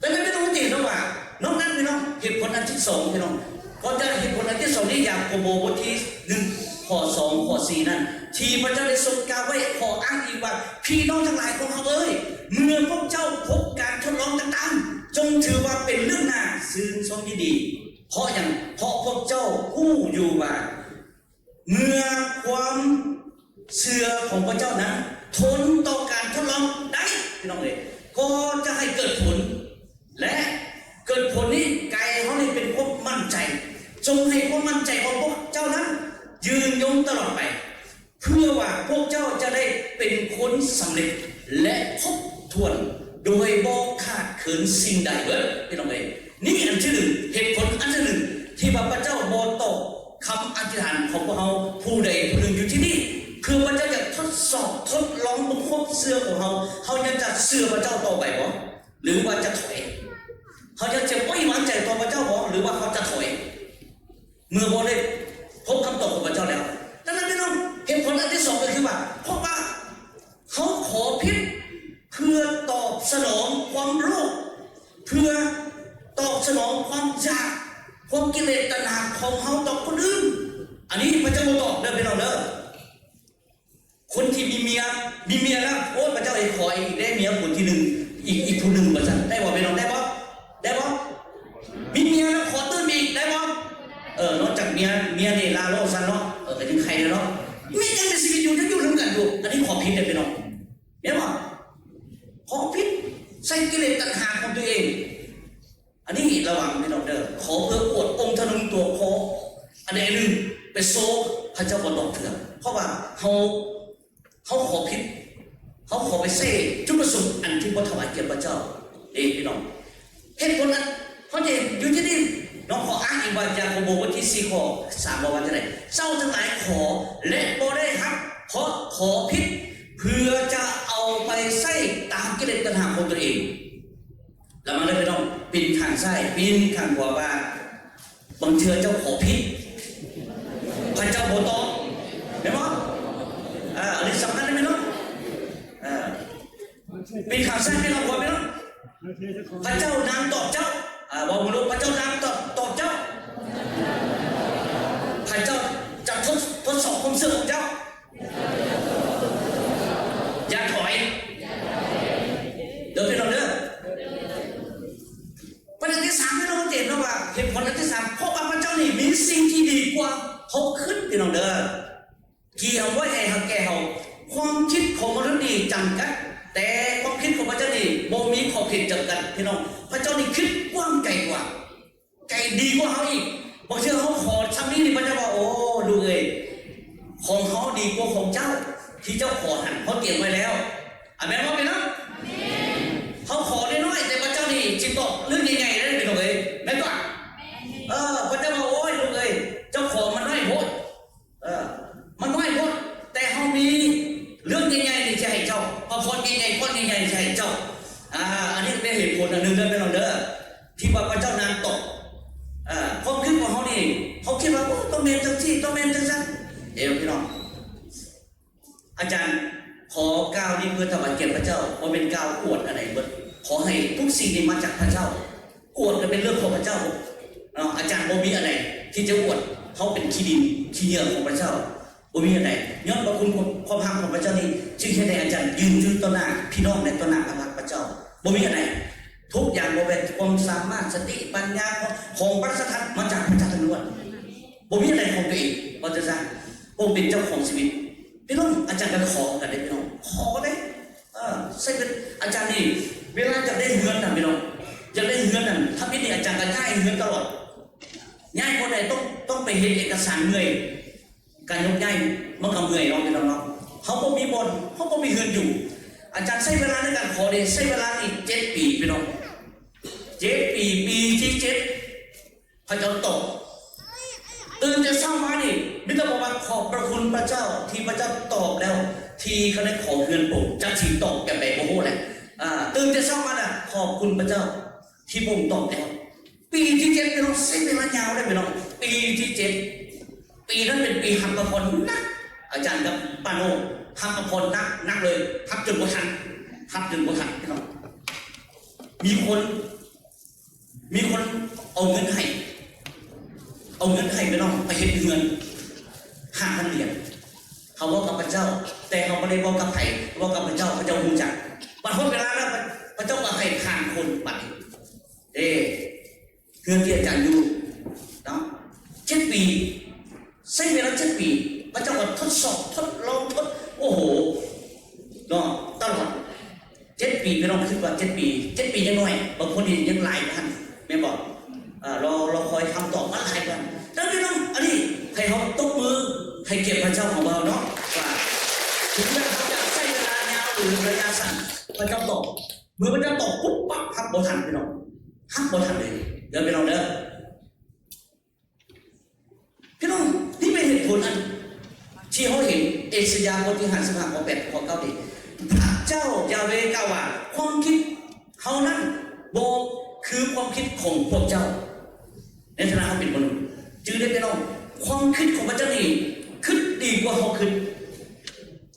ດັ່ງນັ້ນ ພີ່ນ້ອງຈະເຫັນວ່າ ນອກນັ້ນ ພີ່ນ້ອງ ເຫດຜົນອັນທີສອງ ພີ່ນ້ອງ ກໍຈະ ເຫດຜົນອັນທີສອງນີ້ ຢາໂກໂບບົດທີໜຶ່ງ ຂໍ້ສອງ ຂໍ້ສີ່ນັ້ນ ທີ່ພະເຈົ້າໄດ້ຊົງກ່າວໄວ້ ຂໍອ້າງອີງວ່າ ພີ່ນ້ອງທັງຫຼາຍຂອງເຮົາເອີຍ, ເມື່ອພວກເຈົ້າພົບການທົດລອງຕ່າງໆ ຈົ່ງຖືວ່າເປັນເລື່ອງໜ້າຊື່ນຊົມຍິນດີ. ເພາະຫຍັງ? ເພາະພວກເຈົ້າຮູ້ຢູ່ວ່າ ເມື່ອຄວາມເຊື່ອຂອງພວກເຈົ້ານັ້ນທົນຕໍ່ການທົດລອງໄດ້ ພີ່ນ້ອງເອີຍ, ກໍຈະໃຫ້ເກີດຜົນ ແລະ ເກີດຜົນນີ້ກາຍໃຫ້ເຮົານີ້ເປັນຄວາມໝັ້ນໃຈ. ຈົ່ງໃຫ້ຄວາມໝັ້ນໃຈຂອງພວກເຈົ້ານັ້ນຍືນຍົງຕະຫຼອດໄປ, ເພື່ອວ່າພວກເຈົ້າຈະໄດ້ເປັນຄົນສຳເລັດ ແລະ ຄົບຖ້ວນ ໂດຍບໍ່ຂາດເຂີນສິ່ງໃດເບີດ ພີ່ນ້ອງເອີຍ. ນີ້ອັນທີໜຶ່ງ ເຫດຜົນອັນທີໜຶ່ງ ທີ່ວ່າພະເຈົ້າບໍ່ຕອບຄຳອະທິຖານຂອງພວກເຮົາຜູ້ໃດຜູ້ໜຶ່ງຢູ່ທີ່ນີ້, ຄືພະເຈົ້າຢາກທົດສອບທົດລອງເບິ່ງຄວາມເຊື່ອຂອງເຮົາ, ເຮົາຍັງຈະເຊື່ອພະເຈົ້າຕໍ່ໄປບໍ່ ຫຼືວ່າຈະຖອຍ? ເຮົາຍັງຈະໄວ້ວາງໃຈຕໍ່ພະເຈົ້າບໍ່ ຫຼືວ່າເຮົາຈະຖອຍ ເມື່ອບໍ່ໄດ້ພົບຄຳຕອບຂອງພະເຈົ້າແລ້ວ? ດັ່ງນັ້ນ ພີ່ນ້ອງ ເຫດຜົນອັນທີສອງກໍຄືວ່າ ເພາະວ່າ ເຮົາຂໍຜິດເພື່ອຕອບສະໜອງຄວາມໂລບ, ເພື່ອຕອບສະໜອງຄວາມຢາກ, ຄວາມກິເລດຕັນຫາຂອງເຮົາຕໍ່ຄົນອື່ນ. ອັນນີ້ພະເຈົ້າບໍ່ຕອບເດີ ພີ່ນ້ອງເດີ. ຄົນທີ່ມີເມຍ, ມີເມຍແລ້ວ ໂອ້ຍ ພະເຈົ້າເອີຍ ຂໍອີກແດ່ ເມຍຜູ້ທີໜຶ່ງ ອີກ ອີກຜູ້ໜຶ່ງ ວ່າຊັ້ນ ໄດ້ບໍ່ ພີ່ນ້ອງ? ໄດ້ບໍ່? ໄດ້ບໍ່? ມີເມຍແລ້ວຂໍຕື່ມອີກ ໄດ້ບໍ່? ເອີ ນອກຈາກເມຍ ເມຍນີ້ລາໂລດຊັ້ນເນາະ, ເອີ ກໍຍັງໄຄແລ້ວເນາະ. ມີຫຍັງໃນຊີວິດຢູ່ ຍັງຢູ່ນຳກັນຢູ່. ອັນນີ້ຂໍຜິດເດີ ພີ່ນ້ອງ. ແມ່ນບໍ່? ຂໍຜິດໃສ່ກິເລດຕັນຫາຂອງຕົວເອງ. ອັນນີ້ລະວັງ ພີ່ນ້ອງເດີ. ຂໍເພື່ອອວດອົງທະນຸຕົວຂໍ ອັນໃດອັນໜຶ່ງໄປໂຊ ພະເຈົ້າບໍ່ຕອບເທື່ອ. ເພາະວ່າເຮົາ ເຮົາຂໍຜິດ ເຮົາຂໍໄປໃຊ້ຈຸດປະສົງອັນທີ່ບໍ່ຖວາຍກຽດພະເຈົ້າເດ້ ພີ່ນ້ອງ. ເຫດຜົນນັ້ນ ເຮົາຈະເຫັນຢູ່ທີ່ນີ້ເນາະ, ຂໍອ້າງອີງວ່າ ຢາໂກໂບ ບົດທີສີ່ ຂໍ້ສາມ ເວົ້າວ່າຈັ່ງໃດ? ເຈົ້າທັງຫຼາຍຂໍ ແລະ ບໍ່ໄດ້ຮັບ ເພາະຂໍຜິດ ເພື່ອຈະເອົາໄປໃຊ້ຕາມກິເລດຕັນຫາຂອງຕົວເອງ. ລະວັງເດີ ພີ່ນ້ອງ, ປິ່ນຂ້າງຊ້າຍ ປິ່ນຂ້າງຂວາວ່າ ບາງເທື່ອເຈົ້າຂໍຜິດ ພະເຈົ້າບໍ່ຕອບ ແມ່ນບໍ່? ເອີ ອັນນີ້ສຳຄັນເດ້ ພີ່ນ້ອງ. ເອີ ປິ່ນຂ້າງຊ້າຍ ປິ່ນຂ້າງຂວາ ພີ່ນ້ອງ. ພະເຈົ້ານາງຕອບເຈົ້າ. ເວົ້າມາໂລດ, ພະເຈົ້ານາງຕອບ ຕອບເຈົ້າ. ພະເຈົ້າຈະທົດ ທົດສອບຄວາມເຊື່ອຂອງເຈົ້າ. ຢ່າຖອຍເດີ ພີ່ນ້ອງເດີ. ປະເດັນທີສາມ ພີ່ນ້ອງເຫັນເນາະວ່າ ເຫດຜົນອັນທີສາມ ເພາະວ່າພະເຈົ້ານີ້ມີສິ່ງທີ່ດີກວ່າເຮົາຄິດ ພີ່ນ້ອງເດີ. ກຽມໄວ້ໃຫ້ເຮົາ ແກ່ເຮົາ ຄວາມຄິດຂອງມະນຸດນີ້ຈຳກັດ, ແຕ່ຄວາມຄິດຂອງພະເຈົ້ານີ້ບໍ່ມີຂອບເຂດຈຳກັດ ພີ່ນ້ອງ. ພະເຈົ້ານີ້ຄິດກວ້າງໄກກວ່າ ໃຈດີກວ່າເຮົາອີກ. ບາງເທື່ອເຮົາຂໍຊ່ຳນີ້ນີ້ ພະເຈົ້າວ່າ ໂອ້ ລູກເອີຍ ຂອງເຮົາດີກວ່າຂອງເຈົ້າ ທີ່ເຈົ້າຂໍຫັ້ນ ເຮົາຕຽມໄວ້ແລ້ວ. ອາແມນບໍ່ ພີ່ນ້ອງ? ເຮົາຂໍນ້ອຍໆ ແຕ່ພະເຈົ້ານີ້ຊິຕອບເລື່ອງໃຫຍ່ໆ ໄດ້ ພີ່ນ້ອງເອີຍ ແມ່ນບໍ່? ເອີ ພະເຈົ້າວ່າ ໂອ້ຍ ລູກເອີຍ ເຈົ້າຂໍມັນນ້ອຍໂພດ. ເອີ ມັນນ້ອຍໂພດ ແຕ່ເຮົາມີເລື່ອງໃຫຍ່ໆນີ້ຈະໃຫ້ເຈົ້າ, ພະພອນໃຫຍ່ໆ ກ້ອນໃຫຍ່ໆຈະໃຫ້ເຈົ້າ. ອາ ອັນນີ້ເປັນເຫດຜົນອັນໜຶ່ງເດີ ພີ່ນ້ອງເດີ ທີ່ວ່າພະເຈົ້ານາງຕອບ. ອາ ຄວາມຄິດຂອງເຮົານີ້ ເຮົາຄິດວ່າ ພີ່ນ້ອງ. ອາຈານຂໍກ່າວນີ້ເພື່ອຖວາຍກຽດພະເຈົ້າ, ບໍ່ແມ່ນກ່າວອວດອັນໃດເບິດ. ຂໍໃຫ້ທຸກສິ່ງນີ້ມາຈາກພະເຈົ້າ. ອວດກໍເປັນເລື່ອງຂອງພະເຈົ້າເນາະ. ອາຈານບໍ່ມີອັນໃດທີ່ຈະອວດ. ເຮົາເປັນຂີ້ດິນຂີ້ເຫຍື້ອຂອງພະເຈົ້າ. ບໍ່ມີອັນໃດ. ຍ້ອນພະຄຸນຄວາມຮັກຂອງພະເຈົ້ານີ້ ຈຶ່ງເຮັດໃຫ້ອາຈານຢືນຢູ່ຕໍ່ໜ້າພີ່ນ້ອງ ແລະ ຕໍ່ໜ້າພະພັກພະເຈົ້າ. ບໍ່ມີອັນໃດ. ທຸກຢ່າງບໍ່ແມ່ນຄວາມສາມາດ, ສະຕິ, ປັນຍາຂອງ, ຂອງປະຊາທັດ ມາຈາກພະເຈົ້າລ້ວນ. ບໍ່ມີອັນໃດຂອງຕົວເອງ. ເວົ້າຈັ່ງຊັ້ນ, ພະອົງເປັນເຈົ້າຂອງຊີວິດ. ພີ່ນ້ອງ, ອາຈານກໍຂໍກັນເດ້ພີ່ນ້ອງ, ຂໍເດ້. ເອີ ໃສ່ເປັນ ອາຈານນີ້ ເວລາຢາກໄດ້ເຮືອນນັ້ນພີ່ນ້ອງ, ຢາກໄດ້ເຮືອນນັ້ນ ທຳອິດນີ້ອາຈານກໍຍ້າຍເຮືອນຕະຫຼອດ. ຍ້າຍບ່ອນໃດຕ້ອງ, ຕ້ອງໄປເຮັດເອກະສານເມື່ອຍ. ການຍົກຍ້າຍມັນກໍເມື່ອຍເນາະ ພີ່ນ້ອງເນາະ. ເຮົາບໍ່ມີບ່ອນ, ເຮົາບໍ່ມີເຮືອນຢູ່. ອາຈານໃຊ້ເວລາໃນການຂໍນີ້ ໃຊ້ເວລານີ້ເຈັດປີ ພີ່ນ້ອງ, ເຈັດປີ. ປີທີເຈັດ ພະເຈົ້າຕອບ. ຕື່ນແຕ່ເຊົ້າມານີ້ ມີແຕ່ບອກວ່າ ຂອບພະຄຸນພະເຈົ້າທີ່ພະເຈົ້າຕອບແລ້ວ ທີ່ຂ້າໄດ້ຂໍເຮືອນພະອົງ. ຈັກຊິຕອບແບບໃດບໍ່ຮູ້ແຫຼະ. ອ່າ ຕື່ນແຕ່ເຊົ້າມານະ ຂອບຄຸນພະເຈົ້າທີ່ພະອົງຕອບແລ້ວ. ປີທີເຈັດ ພີ່ນ້ອງ, ໃຊ້ເວລາຍາວເດ້ພີ່ນ້ອງ. ປີທີເຈັດ ປີນັ້ນເປັນປີຮັບພະພອນໜັກ. ອາຈານກັບປ້າໂນ ຮັບພະພອນໜັກ, ໜັກເລີຍ. ຮັບຈົນບໍ່ທັນ, ຮັບຈົນບໍ່ທັນ ພີ່ນ້ອງ. ມີຄົນ ມີຄົນເອົາເງິນໃຫ້, ເອົາເງິນໃຫ້ພີ່ນ້ອງໄປເຮັດເຮືອນຫ້າພັນຫຼຽນ. ເຮົາເວົ້າກັບພະເຈົ້າ, ແຕ່ເຮົາບໍ່ໄດ້ເວົ້າກັບໃຜ, ເວົ້າກັບພະເຈົ້າ, ພະເຈົ້າຮູ້ຈັກ. ບັດຮອດເວລາແລ້ວ ພະເຈົ້າກໍໃຫ້ຜ່ານຄົນບັດນີ້. ເດ້ ເຮືອນທີ່ອາຈານຢູ່ເນາະ ເຈັດປີ, ໃຊ້ເວລາເຈັດປີ ພະເຈົ້າກໍທົດສອບ, ທົດລອງ, ທົດ, ໂອ້ໂຫ ເນາະ ຕະຫຼອດເຈັດປີ. ພີ່ນ້ອງຄິດວ່າເຈັດປີ, ເຈັດປີຍັງໜ້ອຍ, ບາງຄົນນີ້ຍັງຫຼາຍກວ່ານັ້ນ ແມ່ນບໍ່? ເອີ ລໍ, ລໍຄອຍຄຳຕອບມາຫຼາຍກວ່ານັ້ນ. ແຕ່ພີ່ນ້ອງ ອັນນີ້ໃຫ້ເຮົາຕົບມືໃຫ້ກຽດພະເຈົ້າຂອງເຮົາເນາະ ວ່າເຖິງແມ່ນເຮົາຈະໃຊ້ເວລາຍາວ ຫຼື ໄລຍະສັ້ນ ພະເຈົ້າຕອບ. ເມື່ອພະເຈົ້າຕອບປຸບປັບ ຮັບບໍ່ທັນພີ່ນ້ອງ, ຮັບບໍ່ທັນເລີຍເດີພີ່ນ້ອງເດີ. ພີ່ນ້ອງ ນີ້ເປັນເຫດຜົນອັນທີ່ເຮົາເຫັນ ເອຊາຍາບົດທີຫ້າສິບຫ້າ ຂໍ້ແປດ ຂໍ້ເກົ້ານີ້ ພະເຈົ້າຢາເວກ່າວວ່າ ຄວາມຄິດເຮົານັ້ນບໍ່ຄືຄວາມຄິດຂອງພວກເຈົ້າ. ໃນຖານະເຮົາເປັນມະນຸດ ຈື່ໄດ້ພີ່ນ້ອງ, ຄວາມຄິດຂອງພະເຈົ້ານີ້ຄິດດີກວ່າເຮົາຄິດ.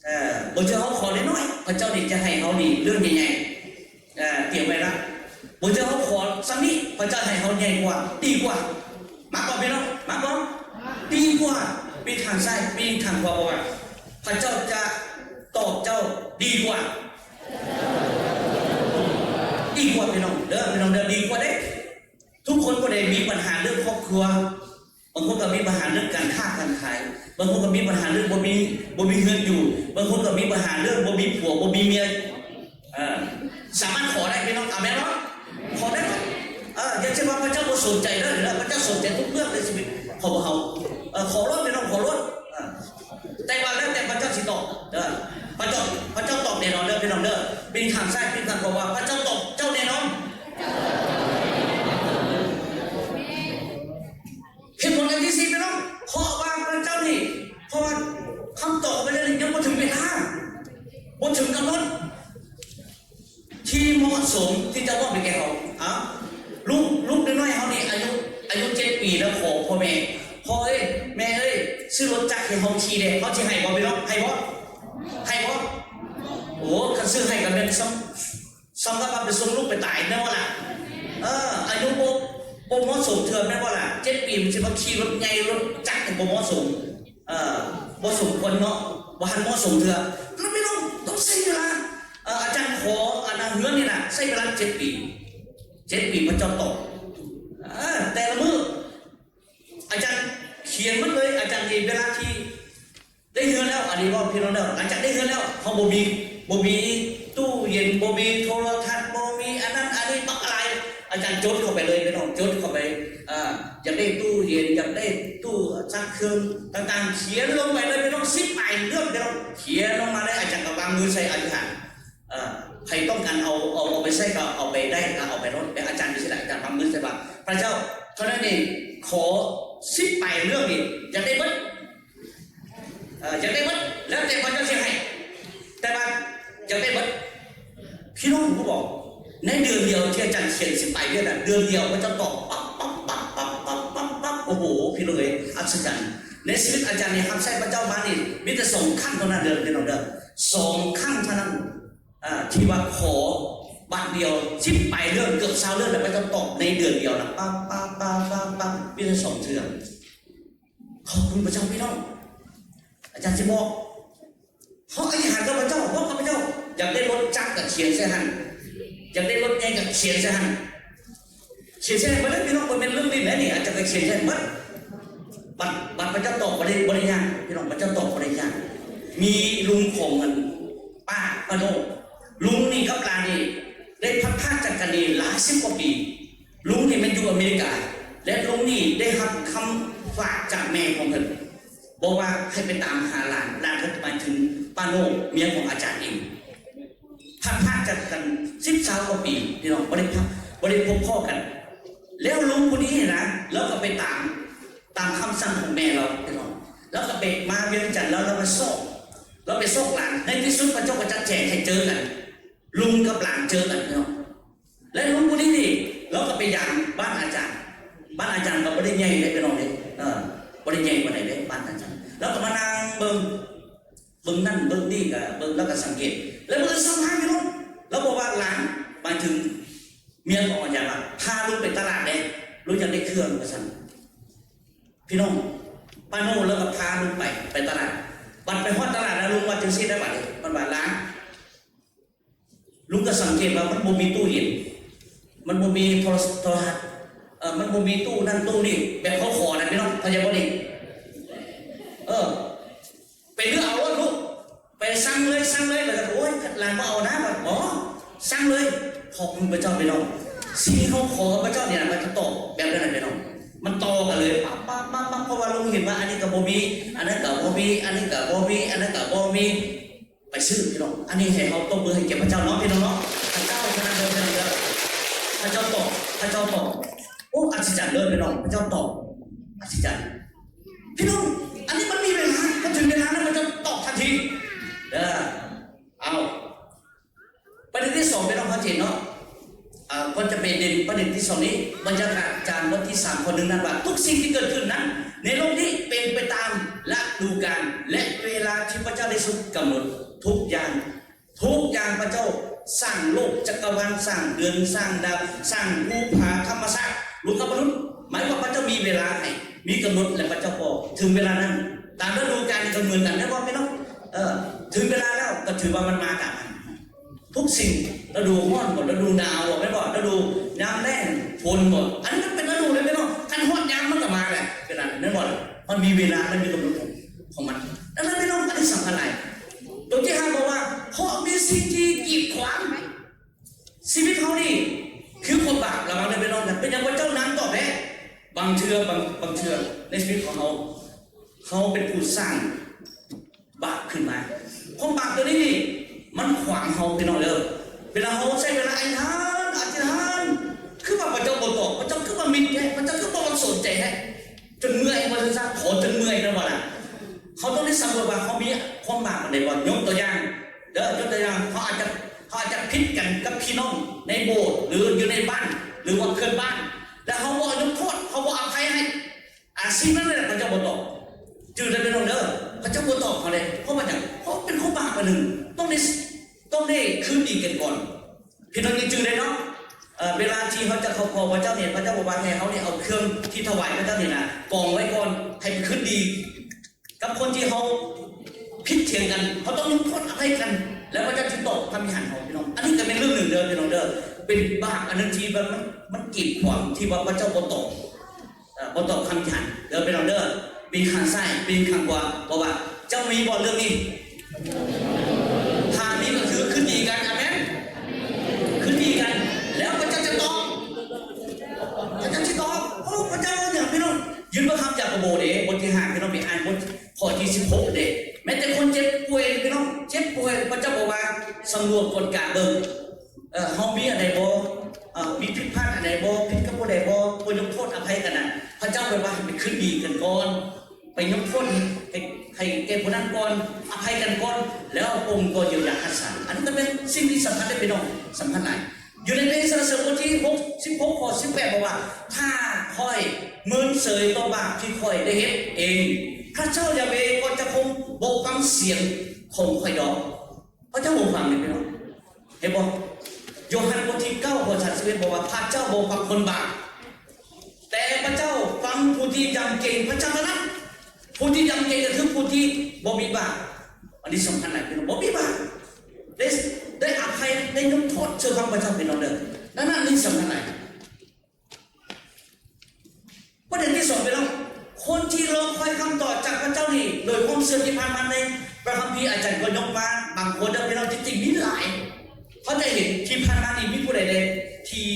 ເອີ ບາງເທື່ອເຮົາຂໍນ້ອຍໆ ພະເຈົ້ານີ້ຈະໃຫ້ເຮົານີ້ເລື່ອງໃຫຍ່ໆ ເອີ ຕຽມໄວ້ລະ. ບາງເທື່ອເຮົາຂໍສ່ຳນີ້ ພະເຈົ້າໃຫ້ເຮົາໃຫຍ່ກວ່າ ດີກວ່າ. ມັກບໍ່ພີ່ນ້ອງ? ມັກບໍ່? ດີກວ່າ. ປີນທາງຊ້າຍ ປີນທາງຂວາ ເພາະວ່າພະເຈົ້າຈະຕອບເຈົ້າດີກວ່າ, ດີກວ່າພີ່ນ້ອງເດີ, ພີ່ນ້ອງເດີ, ດີກວ່າເດ້. ທຸກຄົນບໍ່ໄດ້ມີບັນຫາເລື່ອງຄອບຄົວ, ບາງຄົນກໍມີບັນຫາເລື່ອງການຄ້າການຂາຍ, ບາງຄົນກໍມີບັນຫາເລື່ອງບໍ່ມີ, ບໍ່ມີເຮືອນຢູ່, ບາງຄົນກໍມີບັນຫາເລື່ອງບໍ່ມີຜົວ ບໍ່ມີເມຍ. ເອີ ສາມາດຂໍໄດ້ພີ່ນ້ອງ, ອາເມນບໍ່? ຂໍໄດ້ບໍ່? ເອີ ຢ່າຊິວ່າພະເຈົ້າບໍ່ສົນໃຈເດີ, ພະເຈົ້າສົນໃຈທຸກເລື່ອງໃນຊີວິດຂອງພວກເຮົາ. ເອີ ຂໍໂລດພີ່ນ້ອງ, ຂໍໂລດ. ເອີ ແຕ່ວ່າແລ້ວແຕ່ພະເຈົ້າຊິຕອບເດີ. ພະເຈົ້າ, ພະເຈົ້າຕອບແນ່ນອນເດີພີ່ນ້ອງເດີ. ປີນຂ້າງຊ້າຍ ປີນຂ້າງຂວາ, ພະເຈົ້າຕອບເຈົ້າແນ່ນອນ. ເຫດຜົນອັນທີສີ່ພີ່ນ້ອງ, ເພາະວ່າພະເຈົ້ານີ້, ເພາະວ່າຄຳຕອບຂອງພະເຈົ້ານີ້ຍັງບໍ່ເຖິງເວລາ, ບໍ່ເຖິງກຳນົດທີ່ເໝາະສົມທີ່ຈະມອບໃຫ້ແກ່ເຮົາ. ເອົາ ລູກ, ລູກນ້ອຍໆເຮົານີ້ ອາຍຸ, ອາຍຸເຈັດປີແລ້ວ ຂໍພໍ່ແມ່, ພໍ່ເອີຍ ແມ່ເອີຍ ຊື້ລົດຈັກໃຫ້ເຮົາຂີ່ແດ່, ເຮົາຊິໃຫ້ບໍ່ພີ່ນ້ອງ? ໃຫ້ບໍ່? ໃຫ້ບໍ່? ໂອ້ ຄັນຊື້ໃຫ້ກໍແມ່ນສ່ຳ ສ່ຳກັບວ່າໄປສົ່ງລູກໄປຕາຍ ແມ່ນບໍ່ລະ? ເອີ ອາຍຸບໍ່, ບໍ່ເໝາະສົມເທື່ອ ແມ່ນບໍ່ລະ? ເຈັດປີມັນຊິມາຂີ່ລົດໃຫຍ່ລົດຈັກ ບໍ່ເໝາະສົມ. ເອີ ບໍ່ສົມຄວນເນາະ, ບໍ່ທັນເໝາະສົມເທື່ອ. ແລ້ວພີ່ນ້ອງຕ້ອງໃຊ້ເວລາ. ເອີ ອາຈານຂໍອັນນະເຮືອນນີ້ນະ ໃຊ້ເວລາເຈັດປີ, ເຈັດປີພະເຈົ້າຕອບ. ເອີ ແຕ່ລະມື້ ອາຈານຂຽນໝົດເລີຍ. ອາຈານມີເວລາທີ່ ໄດ້ເຮືອນແລ້ວ, ອັນນີ້ເວົ້າພີ່ນ້ອງເດີ, ຫຼັງຈາກໄດ້ເຮືອນແລ້ວ ເຮົາບໍ່ມີ, ບໍ່ມີຕູ້ເຢັນ, ບໍ່ມີໂທລະທັດ, ບໍ່ມີອັນນັ້ນອັນນີ້ບັກຫຼາຍ. ອາຈານຈົດເຂົ້າໄປເລີຍພີ່ນ້ອງ, ຈົດເຂົ້າໄປ. ອາ ຢາກໄດ້ຕູ້ເຢັນ, ຢາກໄດ້ຕູ້ຊັກເຄື່ອງຕ່າງໆ, ຂຽນລົງໄປເລີຍພີ່ນ້ອງ, ສິບປາຍເລື່ອງພີ່ນ້ອງ, ຂຽນລົງມາເລີຍ. ອາຈານກໍວາງມືໃສ່ອະທິຖານ. ເອີ ໃຜຕ້ອງການເອົາ, ເອົາ, ເອົາໄປໃຊ້ກໍເອົາໄປໄດ້ນະ, ເອົາໄປໂລດ. ແຕ່ອາຈານຢູ່ໃສລະ? ອາຈານວາງມືໃສ່ວ່າ ພະເຈົ້າ ເທົ່ານັ້ນນີ້ ຂໍສິບປາຍເລື່ອງນີ້ ຢາກໄດ້ເບິດ. ເອີ ຢາກໄດ້ເບິດ ແລ້ວແຕ່ພະເຈົ້າຊິໃຫ້, ແຕ່ວ່າຢາກໄດ້ເບິດ. ພີ່ນ້ອງຮູ້ບໍ່? ໃນເດືອນດຽວທີ່ອາຈານຂຽນສິບປາຍເລື່ອງນະ, ເດືອນດຽວພະເຈົ້າຕອບປັບ, ປັບ, ປັບ, ປັບ, ປັບ, ປັບ, ປັບ. ໂອ້ໂຫ ພີ່ນ້ອງເອີຍ ອັດສະຈັນ. ໃນຊີວິດອາຈານນີ້ຮັບໃຊ້ພະເຈົ້າມານີ້ ມີແຕ່ສອງຄັ້ງເທົ່ານັ້ນເດີ ພີ່ນ້ອງເດີ ສອງຄັ້ງເທົ່ານັ້ນ ອ່າ ທີ່ວ່າຂໍບາດດຽວ ສິບປາຍເລື່ອງ ເກືອບຊາວເລື່ອງ ແລ້ວພະເຈົ້າຕອບໃນເດືອນດຽວນະ ປັບ ປັບ ປັບ ປັບ ປັບ ມີແຕ່ສອງເທື່ອ. ຂອບຄຸນພະເຈົ້າພີ່ນ້ອງ. ອາຈານຊິບອກ ເຮົາອະທິຖານກັບພະເຈົ້າ ເພາະຂ້າພະເຈົ້າຢາກໄດ້ລົດຈັກກະຂຽນໃສ່ຫັ້ນ ຢາກໄດ້ລົດໃຫຍ່ກະຂຽນໃສ່ຫັ້ນ ຂຽນໃສ່ຫັ້ນເບິດເລີຍພີ່ນ້ອງ ບໍ່ແມ່ນເລື່ອງຫຼິ້ນເດ້ນີ້ ອາຈານກະຂຽນໃສ່ຫັ້ນເບິດ. ບັດ ບັດພະເຈົ້າຕອບບໍ່ໄດ້ ບໍ່ໄດ້ຍາກພີ່ນ້ອງ ພະເຈົ້າຕອບບໍ່ໄດ້ຍາກ. ມີລຸງຂອງອັນປ້າ ປ້າໂນ ລຸງນີ້ກັບຫຼານນີ້ໄດ້ພັດພາກຈາກກັນນີ້ຫຼາຍສິບກວ່າປີ. ລຸງນີ້ແມ່ນຢູ່ອາເມລິກາ ແລະ ລຸງນີ້ໄດ້ຮັບຄຳຝາກຈາກແມ່ຂອງເພິ່ນ ບອກວ່າໃຫ້ໄປຕາມຫາຫຼານ, ຫຼານກໍໝາຍເຖິງປ້າໂນ ເມຍຂອງອາຈານເອງ. ພັດພາກຈາກກັນສິບ ຊາວກວ່າປີ ພີ່ນ້ອງ ບໍ່ໄດ້ພະ ບໍ່ໄດ້ພົບພໍ້ກັນ. ແລ້ວລຸງຜູ້ນີ້ນະ ລາວກໍໄປຕາມ ຕາມຄຳສັ່ງຂອງແມ່ລາວ ພີ່ນ້ອງ ລາວກໍໄປມາວຽງຈັນ ແລ້ວລາວໄປຊອກ ລາວໄປຊອກຫຼານ. ໃນທີ່ສຸດພະເຈົ້າກໍຈັດແຈງໃຫ້ເຈີກັນ ລຸງກັບຫຼານເຈີກັນ ພີ່ນ້ອງ. ແລະ ລຸງຜູ້ນີ້ນີ້ ລາວກໍໄປຢາມບ້ານອາຈານ ບ້ານອາຈານກໍບໍ່ໄດ້ໃຫຍ່ເດ້ ພີ່ນ້ອງເດ້ ເອີ ບໍ່ໄດ້ໃຫຍ່ປານໃດເດ້ບ້ານອາຈານ. ລາວກໍມານັ່ງເບິ່ງ ເບິ່ງນັ້ນເບິ່ງນີ້ ກໍເບິ່ງ ລາວກໍສັງເກດ ແລ້ວເບິ່ງສະພາບພີ່ນ້ອງ ລາວບອກວ່າ ຫຼານ ໝາຍເຖິງເມຍຂອງອາຈານວ່າ ພາລຸງໄປຕະຫຼາດແດ່ ລຸງຢາກໄດ້ເຄື່ອງວ່າຊັ້ນ. ພີ່ນ້ອງ ປ້າໂນລາວກໍພາລຸງໄປ ໄປຕະຫຼາດ. ບັດໄປຮອດຕະຫຼາດແລ້ວ ລຸງວ່າຈັ່ງຊີ້ໄດ໋ ບັດນີ້ ມັນວ່າ ຫຼານ ລຸງກໍສັງເກດວ່າມັນບໍ່ມີຕູ້ເຢັນ ມັນບໍ່ມີໂທລະ ໂທລະທັດ ເອີ ມັນບໍ່ມີຕູ້ນັ້ນຕູ້ນີ້ ແບບເຮົາຂໍນະພີ່ນ້ອງ ເຂົ້າໃຈບໍ່ນີ້? ເອີ ໄປເລືອກເອົາໂລດລູກ ໄປສັ່ງເລີຍ ສັ່ງເລີຍ ແລ້ວກໍ ໂອ້ຍ ຫຼານບໍ່ເອົານະ ບໍ່ ສັ່ງເລີຍ. ຂອບຄຸນພະເຈົ້າພີ່ນ້ອງ ສິ່ງທີ່ເຮົາຂໍກັບພະເຈົ້ານີ້ນະ ມັນຈະຕອບແບບນັ້ນນະພີ່ນ້ອງ ມັນຕໍ່ກັນເລີຍ ປັບ ປັບ ປັບ ປັບ ເພາະວ່າລຸງເຫັນວ່າອັນນີ້ກໍບໍ່ມີ ອັນນັ້ນກໍບໍ່ມີ ອັນນີ້ກໍບໍ່ມີ ອັນນັ້ນກໍບໍ່ມີ ໄປຊື້ພີ່ນ້ອງ. ອັນນີ້ໃຫ້ເຮົາຕົບມືໃຫ້ແກ່ພະເຈົ້າເນາະພີ່ນ້ອງເນາະ ພະເຈົ້າເທົ່ານັ້ນເດີ ພະເຈົ້າຕອບ ພະເຈົ້າຕອບ ໂອ້ ອັດສະຈັນເດີພີ່ນ້ອງ ພະເຈົ້າຕອບ ອັດສະຈັນພີ່ນ້ອງ. ອັນນີ້ມັນມີເວລາ ມັນເຖິງເວລາແລ້ວ ພະເຈົ້າຕອບທັນທີເດີ. ເອົາ ປະເດັນທີສອງ ພີ່ນ້ອງເຂົ້າໃຈເນາະ ເອີ ກ່ອນຈະໄປເດັ່ນປະເດັນທີສອງນີ້ ບັນຍາການຈາກບົດທີສາມ ຂໍ້ໜຶ່ງນັ້ນວ່າ ທຸກສິ່ງທີ່ເກີດຂຶ້ນນັ້ນໃນໂລກນີ້ເປັນໄປຕາມລະດູການ ແລະ ເວລາທີ່ພະເຈົ້າໄດ້ຊົງກຳນົດ. ທຸກຢ່າງ ທຸກຢ່າງພະເຈົ້າສ້າງໂລກຈັກກະວານ ສ້າງເດືອນ ສ້າງດາວ ສ້າງພູຜາທຳມະຊາດ ໂລກະມະນຸດ ໝາຍຄວາມວ່າພະເຈົ້າມີເວລາໃຫ້ ມີກຳນົດ ແລະ ພະເຈົ້າກໍເຖິງເວລານັ້ນ ຕາມລະດູການນີ້ກໍເໝືອນກັນ ແມ່ນບໍ່ພີ່ນ້ອງ? ເອີ ເຖິງເວລາແລ້ວກໍຖືວ່າມັນມາຕາມນັ້ນ. ທຸກສິ່ງ ລະດູຮ້ອນບໍ ລະດູໜາວບໍ ແມ່ນບໍ່? ລະດູຍາມແລ້ງຝົນບໍ ອັນນີ້ມັນເປັນລະດູເດ້ພີ່ນ້ອງ. ຄັນຮອດຍາມມັນກໍມາແຫຼະ ເວລານັ້ນແມ່ນບໍ່? ມັນມີເວລາ ມັນມີກຳນົດຂອງ ຂອງມັນ. ດັ່ງນັ້ນພີ່ນ້ອງ ອັນນີ້ສຳຄັນຫຼາຍ. ຕົວທີ່ຫ້າບອກວ່າ ເພາະມີສິ່ງທີ່ກີດຂວາງຊີວິດເຮົານີ້ ຄືຄວາມບາບ. ລະວັງເດີພີ່ນ້ອງນະ ເປັນຫຍັງພະເຈົ້ານຳຕອບແທ້? ບາງເທື່ອ ບາງ ບາງເທື່ອໃນຊີວິດຂອງເຮົາ ເຮົາເປັນຜູ້ສ້າງ ບາບຂຶ້ນມາ. ຄວາມບາບຕົວນີ້ນີ້ ມັນຂວາງເຮົາພີ່ນ້ອງເດີ. ເວລາເຮົາໃຊ້ເວລາອະທິຖານ ອະທິຖານ ຄືວ່າພະເຈົ້າບໍ່ຕອບ ພະເຈົ້າຄືວ່າມິດແທ້ ພະເຈົ້າຄືບໍ່ສົນໃຈແທ້ ຈົນເມື່ອຍ ວ່າຊັ້ນຊະ ຂໍຈົນເມື່ອຍແມ່ນບໍ່ລະ? ເຮົາຕ້ອງໄດ້ສຳຫຼວດວ່າເຮົາມີຄວາມບາບອັນໃດບໍ່? ຍົກຕົວຢ່າງເດີ ຍົກຕົວຢ່າງ ເຮົາອາດຈະ ເຮົາອາດຈະຜິດກັນກັບພີ່ນ້ອງໃນໂບດ ຫຼື ຢູ່ໃນບ້ານ ຫຼືວ່າເພື່ອນບ້ານ ແລ້ວເຮົາບໍ່ຍົກໂທດ ເຮົາບໍ່ອະໄພໃຫ້ ອາ ສິ່ງນັ້ນແຫຼະພະເຈົ້າບໍ່ຕອບ. ຈື່ໄດ້ພີ່ນ້ອງເດີ ພະເຈົ້າບໍ່ຕອບເຮົາເດ້. ເພາະວ່າຫຍັງ? ເພາະເປັນຄວາມບາບອັນໜຶ່ງ ຕ້ອງໄດ້ ຕ້ອງໄດ້ຄືນດີກັນກ່ອນ. ພີ່ນ້ອງຍັງຈື່ໄດ້ເນາະ ເອີ ເວລາທີ່ເຮົາຈະເຂົ້າຂໍພະເຈົ້ານີ້ ພະເຈົ້າບອກວ່າໃຫ້ເຮົານີ້ເອົາເຄື່ອງທີ່ຖວາຍພະເຈົ້ານີ້ນະ ກອງໄວ້ກ່ອນ ໃຫ້ໄປຄືນດີກັບຄົນທີ່ເຮົາຜິດຖຽງກັນ. ເຮົາຕ້ອງຍົກໂທດອະໄພກັນ ແລ້ວພະເຈົ້າຈຶ່ງຕອບຄຳອະທິຖານຂອງເຮົາ ພີ່ນ້ອງ. ອັນນີ້ກໍເປັນເລື່ອງໜຶ່ງເດີພີ່ນ້ອງເດີ ເປັນບາບອັນໜຶ່ງທີ່ວ່າມັນ ມັນກີດຂວາງ ທີ່ວ່າພະເຈົ້າບໍ່ຕອບ ເອີ ບໍ່ຕອບຄຳອະທິຖານເດີພີ່ນ້ອງເດີ. ປີນຂ້າງຊ້າຍ ປີນຂ້າງຂວາ ບອກວ່າ ເຈົ້າມີບໍ່ເລື່ອງນີ້? ຖ້າມີກໍຄືຄືນດີກັນ. ອາເມນ. ຄືນດີກັນ ແລ້ວພະເຈົ້າຈະຕອບ ພະເຈົ້າຈະຕອບ. ໂອ້ ພະເຈົ້າເວົ້າຫຍັງພີ່ນ້ອງ? ຢືນພະຄຳຢາໂກໂບເດ້ ບົດທີຫ້າ ພີ່ນ້ອງໄປອ່ານບົດຂໍ້ທີສິບຫົກເດ້. ແມ້ແຕ່ຄົນເຈັບປ່ວຍພີ່ນ້ອງ ເຈັບປ່ວຍ ພະເຈົ້າບອກວ່າ ສຳຫຼວດກວດກາເບິ່ງ ເອີ ເຮົາມີອັນໃດບໍ່? ເອີ ມີຜິດພາດອັນໃດບໍ່? ຜິດກັບຜູ້ໃດບໍ່? ບໍ່ຍົກໂທດອະໄພກັນນະ. ພະເຈົ້າໄປວ່າໃຫ້ໄປຄືນດີກັນກ່ອນ ໄປຍົກໂທດໃຫ້ ໃຫ້ ໃຫ້ແກ່ຜູ້ນັ້ນກ່ອນ ອະໄພກັນກ່ອນ ແລ້ວພະອົງກໍຢຽວຢາຮັກສາ. ອັນນີ້ກໍເປັນສິ່ງທີ່ສຳຄັນເດ້ພີ່ນ້ອງ ສຳຄັນຫຼາຍ. ຢູ່ໃນເພງສັນລະເສີນບົດທີຫົກສິບຫົກ ຂໍ້ສິບແປດ ບອກວ່າ ຖ້າຂ້ອຍເມີນເສີຍຕໍ່ບາບທີ່ຂ້ອຍໄດ້ເຮັດເອງ ພະເຈົ້າຢາເວກໍຈະຄົງບໍ່ຟັງສຽງຂອງຂ້ອຍດອກ. ພະເຈົ້າບໍ່ຟັງເດ້ພີ່ນ້ອງ. ເຫັນບໍ່? ໂຍຮັນບົດທີເກົ້າ ຂໍ້ສາມສິບເອັດ ບອກວ່າ ພະເຈົ້າບໍ່ຟັງຄົນບາບ, ແຕ່ພະເຈົ້າຟັງຜູ້ທີ່ຢຳເກງພະເຈົ້າເທົ່ານັ້ນ. ຜູ້ທີ່ຢຳເກງກໍຄືຜູ້ທີ່ບໍ່ມີບາບ. ອັນນີ້ສຳຄັນຫຼາຍພີ່ນ້ອງ, ບໍ່ມີບາບ, ໄດ້ ໄດ້ອະໄພ, ໄດ້ຍົກໂທດເຊື່ອຟັງພະເຈົ້າພີ່ນ້ອງເດີ. ນັ້ນ ນັ້ນນີ້ສຳຄັນຫຼາຍ. ປະເດັນທີສອງພີ່ນ້ອງ, ຄົນທີ່ລໍຄອຍຄຳຕອບຈາກພະເຈົ້ານີ້ ໂດຍຄວາມເຊື່ອທີ່ຜ່ານມາໃນພະຄຳພີ ອາຈານກໍຍົກມາບາງຄົນເດີພີ່ນ້ອງ, ທີ່ຈິງມີຫຼາຍ. ເຮົາຈະເຫັນທີ່ຜ່ານມານີ້ມີຜູ້ໃດແດ່ທີ່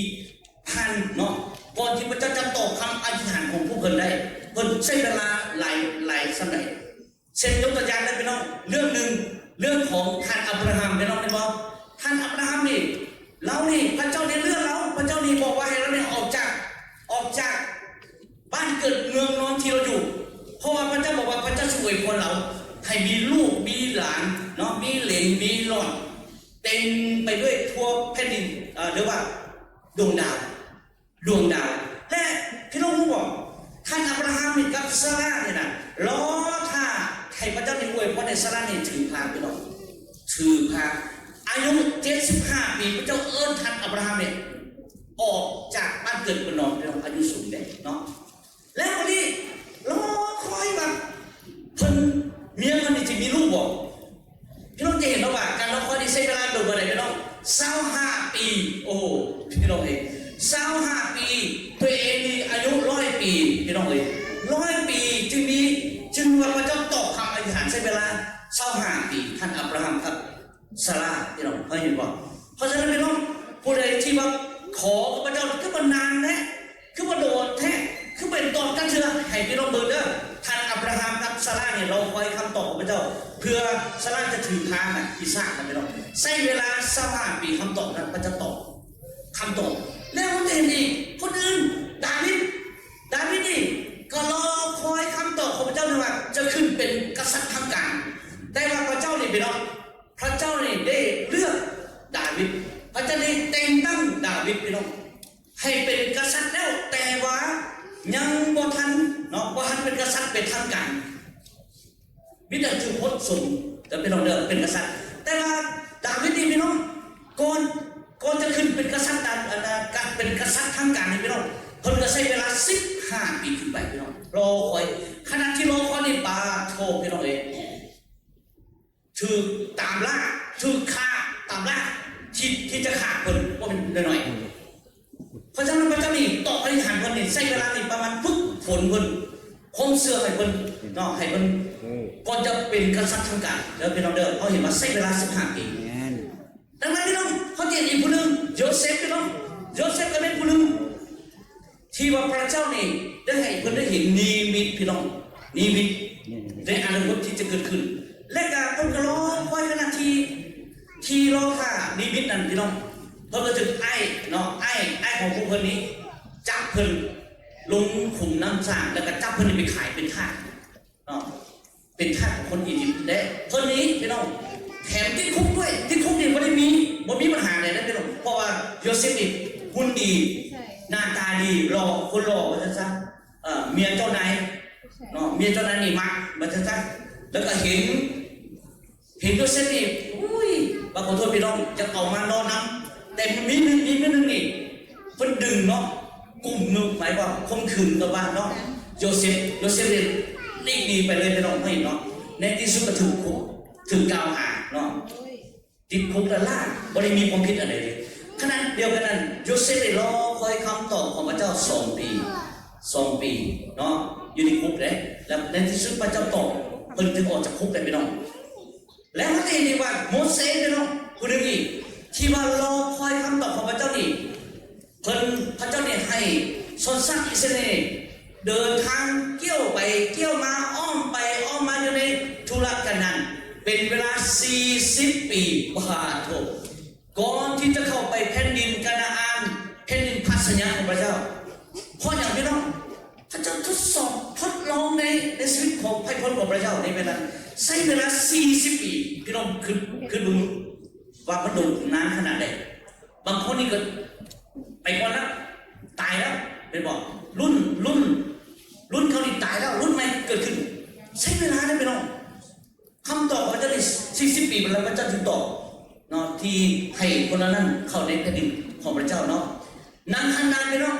ຜ່ານເນາະ, ກ່ອນທີ່ພະເຈົ້າຈະຕອບຄຳອະທິຖານຂອງພວກເພິ່ນໄດ້, ເພິ່ນໃຊ້ເວລາຫຼາຍ ຫຼາຍສ່ຳໃດ? ເຊັ່ນ ຍົກຕົວຢ່າງໄດ້ພີ່ນ້ອງ, ເລື່ອງໜຶ່ງ ເລື່ອງຂອງທ່ານອັບຣາຮາມ ພີ່ນ້ອງ ແມ່ນບໍ່? ທ່ານອັບຣາຮາມນີ້ ລາວນີ້ ພະເຈົ້າໄດ້ເລືອກລາວ, ພະເຈົ້ານີ້ບອກວ່າໃຫ້ລາວນີ້ອອກຈາກ ອອກຈາກບ້ານເກີດເມືອງນອນທີ່ລາວຢູ່, ເພາະວ່າພະເຈົ້າບອກວ່າພະເຈົ້າຊິອວຍພອນລາວໃຫ້ມີລູກມີຫຼານເນາະ, ມີເຫຼນມີຫຼອນ ເຕັມໄປດ້ວຍທົ່ວແຜ່ນດິນ ເອີ ຫຼືວ່າດວງດາວ. ດວງດາວ. ແລະ ພີ່ນ້ອງຮູ້ບໍ່? ທ່ານອັບຣາຮາມນີ້ກັບຊາຣານີ້ນະ ລໍຖ້າໃຫ້ພະເຈົ້ານີ້ອວຍພອນໃຫ້ຊາຣານີ້ຖືພາ, ພີ່ນ້ອງ, ຖືພາ. ອາຍຸເຈັດສິບຫ້າປີ ພະເຈົ້າເອີ້ນທ່ານອັບຣາຮາມນີ້ອອກຈາກບ້ານເກີດເມືອງນອນ, ພີ່ນ້ອງ, ອາຍຸສູງເດ້ເນາະ. ແລ້ວບັດນີ້ລໍຄອຍວ່າເພິ່ນ ເມຍເພິ່ນນີ້ຊິມີລູກບໍ່? ພີ່ນ້ອງຈະເຫັນເນາະວ່າ ການລໍຄອຍນີ້ໃຊ້ເວລາດົນປານໃດພີ່ນ້ອງ? ຊາວຫ້າປີ. ໂອ້ໂຫ ພີ່ນ້ອງເອີຍ ຊາວຫ້າປີ, ຕົວເອງນີ້ອາຍຸຮ້ອຍປີ ພີ່ນ້ອງເອີຍ, ຮ້ອຍປີຈຶ່ງມີ ຈຶ່ງວ່າພະເຈົ້າຕອບຄຳອະທິຖານ ໃຊ້ເວລາຊາວຫ້າປີ ທ່ານອັບຣາຮາມກັບຊາຣາ ພີ່ນ້ອງ ເຫັນບໍ່? ເພາະສະນັ້ນພີ່ນ້ອງ ຜູ້ໃດທີ່ວ່າຂໍກັບພະເຈົ້າຄືບໍ່ນານແທ້ ຄືບໍ່ໂດນແທ້ ຄືບໍ່ເຫັນຕອບຈັກເທື່ອ ໃຫ້ພີ່ນ້ອງເບິ່ງເດີ ທ່ານອັບຣາຮາມກັບຊາຣານີ້ລໍຄອຍຄຳຕອບຂອງພະເຈົ້າ ເພື່ອຊາຣາຈະຖືພານະ ອີສາກນະພີ່ນ້ອງ ໃຊ້ເວລາຊາວຫ້າປີ ຄຳຕອບນັ້ນພະເຈົ້າຕອບ ຄຳຕອບ. ແລ້ວເຮົາຈະເຫັນອີກຄົນອື່ນ ດາວິດ ດາວິດນີ້ກໍລໍຄອຍຄຳຕອບຂອງພະເຈົ້ານັ້ນວ່າຈະຂຶ້ນເປັນກະສັດທາງການ ແຕ່ວ່າພະເຈົ້ານີ້ພີ່ນ້ອງ ພະເຈົ້ານີ້ໄດ້ເລືອກດາວິດ ພະເຈົ້າໄດ້ແຕ່ງຕັ້ງດາວິດພີ່ນ້ອງ ໃຫ້ເປັນກະສັດແລ້ວ ແຕ່ວ່າຍັງບໍ່ທັນເນາະ ບໍ່ທັນເປັນກະສັດເປັນທາງການ ມີແຕ່ຖືກໂພດສົມ ແຕ່ເປັນ ເປັນກະສັດ. ແຕ່ວ່າດາວິດນີ້ພີ່ນ້ອງ ກ່ອນ ກ່ອນຈະຂຶ້ນເປັນກະສັດຕາມ ອັນນະ ການເປັນກະສັດທາງການນີ້ພີ່ນ້ອງ ເພິ່ນກໍໃຊ້ເວລາສິບຫ້າປີຂຶ້ນໄປພີ່ນ້ອງ ລໍຄອຍ ຂະນະທີ່ລໍຄອຍນີ້ ປາໂທ ພີ່ນ້ອງເອີຍ ຖືກຕາມລ່າ ຖືກຂ້າຕາມລ່າ ຄິດທີ່ຈະຂ້າເພິ່ນບໍ່ແມ່ນນ້ອຍໆ. ເພາະສະນັ້ນພະເຈົ້ານີ້ຕອບອະທິຖານເພິ່ນນີ້ ໃຊ້ເວລານີ້ປະມານຝຶກຝົນເພິ່ນ ຄວາມເຊື່ອໃຫ້ເພິ່ນເນາະ ໃຫ້ເພິ່ນ ເອີ ກ່ອນຈະເປັນກະສັດທາງການເດີພີ່ນ້ອງເດີ ເຮົາເຫັນວ່າໃຊ້ເວລາສິບຫ້າປີ ແມ່ນ. ດັ່ງນັ້ນພີ່ນ້ອງ ເຮົາຈະເຫັນອີກຜູ້ໜຶ່ງ ໂຢເຊັບພີ່ນ້ອງ ໂຢເຊັບກໍແມ່ນຜູ້ໜຶ່ງ ທີ່ວ່າພະເຈົ້ານີ້ໄດ້ໃຫ້ເພິ່ນໄດ້ເຫັນນິມິດພີ່ນ້ອງ ນິມິດໃນອະນາຄົດທີ່ຈະເກີດຂຶ້ນ ແລະກະເພິ່ນກໍລໍຄອຍຂະນະທີ່ ທີ່ລໍຖ້ານິມິດນັ້ນພີ່ນ້ອງ ເພິ່ນກໍຖືກອ້າຍເນາະ ອ້າຍ ອ້າຍຂອງພວກເພິ່ນນີ້ຈັບເພິ່ນລົງຂຸມນ້ຳສ້າງ ແລະກະຈັບເພິ່ນນີ້ໄປຂາຍເປັນທາດເນາະ ເປັນທາດຂອງຄົນອີຢິບ ແລະເພິ່ນນີ້ພີ່ນ້ອງ ແຖມຕິດຄຸກດ້ວຍ ຕິດຄຸກນີ້ບໍ່ໄດ້ມີ ບໍ່ມີບັນຫາໃດເດ້ພີ່ນ້ອງ ເພາະວ່າໂຢເຊັບນີ້ຫຸ່ນດີ ໜ້າຕາດີ ຫຼໍ່ ຄົນຫຼໍ່ວ່າຊັ້ນຊະ ເອີ ເມຍເຈົ້ານາຍເນາະ ເມຍເຈົ້ານາຍນີ້ມັກວ່າຊັ້ນຊະ ແລ້ວກໍເຫັນ ເຫັນໂຢເຊັບນີ້ ໂອ້ຍ ວ່າຂໍໂທດພີ່ນ້ອງ ຢາກເອົາມານອນນຳ ແຕ່ມີໜຶ່ງ ມີມື້ໜຶ່ງນີ້ ເພິ່ນດຶງເນາະ ກຸມໜຶ່ງ ໝາຍວ່າຂົ່ມຂືນກັບວ່າເນາະ ໂຢເຊັບ ໂຢເຊັບນີ້ຫຼີກໜີໄປເລີຍພີ່ນ້ອງ ເຫັນເນາະ ໃນທີ່ສຸດກໍຖືກຄຸກ ຖືກກ່າວຫາເນາະ ຕິດຄຸກລ້າໆ ບໍ່ໄດ້ມີຄວາມຜິດອັນໃດເລີຍ. ຂະນະດຽວກັນນັ້ນ ໂຢເຊັບໄດ້ລໍຄອຍຄຳຕອບຂອງພະເຈົ້າສອງປີ ສອງປີເນາະ ຢູ່ໃນຄຸກເດ້ ແລ້ວໃນທີ່ສຸດພະເຈົ້າຕອບ ເພິ່ນຈຶ່ງອອກຈາກຄຸກໄດ້ພີ່ນ້ອງ. ແລ້ວເຮົາຈະເຫັນອີກວ່າໂມເຊພີ່ນ້ອງ ຜູ້ໜຶ່ງອີກ ທີ່ວ່າລໍຄອຍຄຳຕອບຂອງພະເຈົ້ານີ້ ເພິ່ນ ພະເຈົ້າໄດ້ໃຫ້ຊົນຊາດອິດສະຣາເອນເດີນທາງກ້ຽວໄປກ້ຽວມາ ອ້ອມໄປອ້ອມມາຢູ່ໃນທຸລະກັນດານ ເປັນເວລາສີ່ສິບປີ ປາໂທ ກ່ອນທີ່ຈະເຂົ້າໄປແຜ່ນດິນການາອານ ແຜ່ນດິນພັນສັນຍາຂອງພະເຈົ້າ. ເພາະຫຍັງພີ່ນ້ອງ? ພະເຈົ້າທົດສອບ ທົດລອງໃນ ໃນຊີວິດຂອງໃຜຄົນຂອງພະເຈົ້າໃນເວລາ ໃຊ້ເວລາສີ່ສິບປີ ພີ່ນ້ອງຄິດ ຄິດເບິ່ງວ່າມັນດົນນານຂະໜາດໃດ. ບາງຄົນນີ້ກໍໄປກ່ອນແລ້ວ ຕາຍແລ້ວ ແມ່ນບໍ່? ລຸ້ນ ລຸ້ນ ລຸ້ນເຂົານີ້ຕາຍແລ້ວ ລຸ້ນໃໝ່ເກີດຂຶ້ນ ໃຊ້ເວລາເດ້ພີ່ນ້ອງ. ຄຳຕອບຂອງພະເຈົ້ານີ້ສີ່ສິບປີ ແລ້ວພະເຈົ້າຈຶ່ງຕອບເນາະ ທີ່ໃຫ້ຄົນເຫຼົ່ານັ້ນເຂົ້າໃນແຜ່ນດິນຂອງພະເຈົ້າເນາະ. ນາງຮັນນາພີ່ນ້ອງ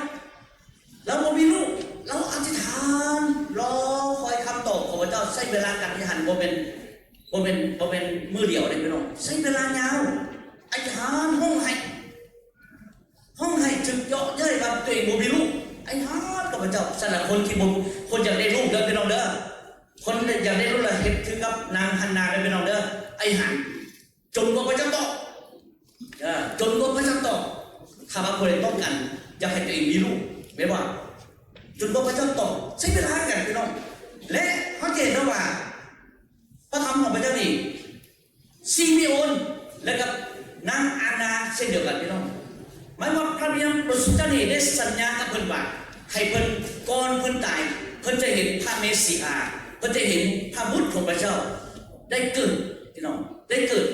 ລາວບໍ່ມີລູກ ລາວອະທິຖານ ລໍຄອຍຄຳຕອບຂອງພະເຈົ້າ. ໃຊ້ເວລາການອະທິຖານບໍ່ແມ່ນ ບໍ່ແມ່ນ ບໍ່ແມ່ນມື້ດຽວເດ້ພີ່ນ້ອງ ໃຊ້ເວລາຍາວ. ອະທິຖານ ຮ້ອງໄຫ້ ຮ້ອງໄຫ້ຈະເຍາະເຍີ້ຍວ່າຕົວເອງບໍ່ມີລູກ. ອະທິຖານກັບພະເຈົ້າ. ສຳລັບຄົນທີ່ບໍ່ ຄົນຢາກໄດ້ລູກເດີພີ່ນ້ອງເດີ ຄົນຢາກໄດ້ລູກລະເຮັດຄືກັບນາງຮັນນາເດີພີ່ນ້ອງເດີ. ອະທິຖານ ຈົນກວ່າພະເຈົ້າຕອບ ເອີ ຈົນກວ່າພະເຈົ້າຕອບ. ຖ້າວ່າຜູ້ໃດຕ້ອງການຢາກໃຫ້ຕົວເອງມີລູກ ແມ່ນບໍ່? ຈົນກວ່າພະເຈົ້າຕອບ. ໃຊ້ເວລາກັນພີ່ນ້ອງ ແລະ ເຮົາຈະເຫັນໄດ້ວ່າ ພະຄຳຂອງພະເຈົ້ານີ້ ຊີເມໂອນ ແລະ ກັບນາງອານນາເຊັ່ນດຽວກັນພີ່ນ້ອງ. ໝາຍວ່າພະວິນຍານບໍລິສຸດເຈົ້ານີ້ໄດ້ສັນຍາກັບເພິ່ນວ່າ ໃຫ້ເພິ່ນ ກ່ອນເພິ່ນຕາຍ ເພິ່ນຈະເຫັນພະເມຊິອາ ເພິ່ນຈະເຫັນພະບຸດຂອງພະເຈົ້າໄດ້ເກີດ ພີ່ນ້ອງ ໄດ້ເກີດ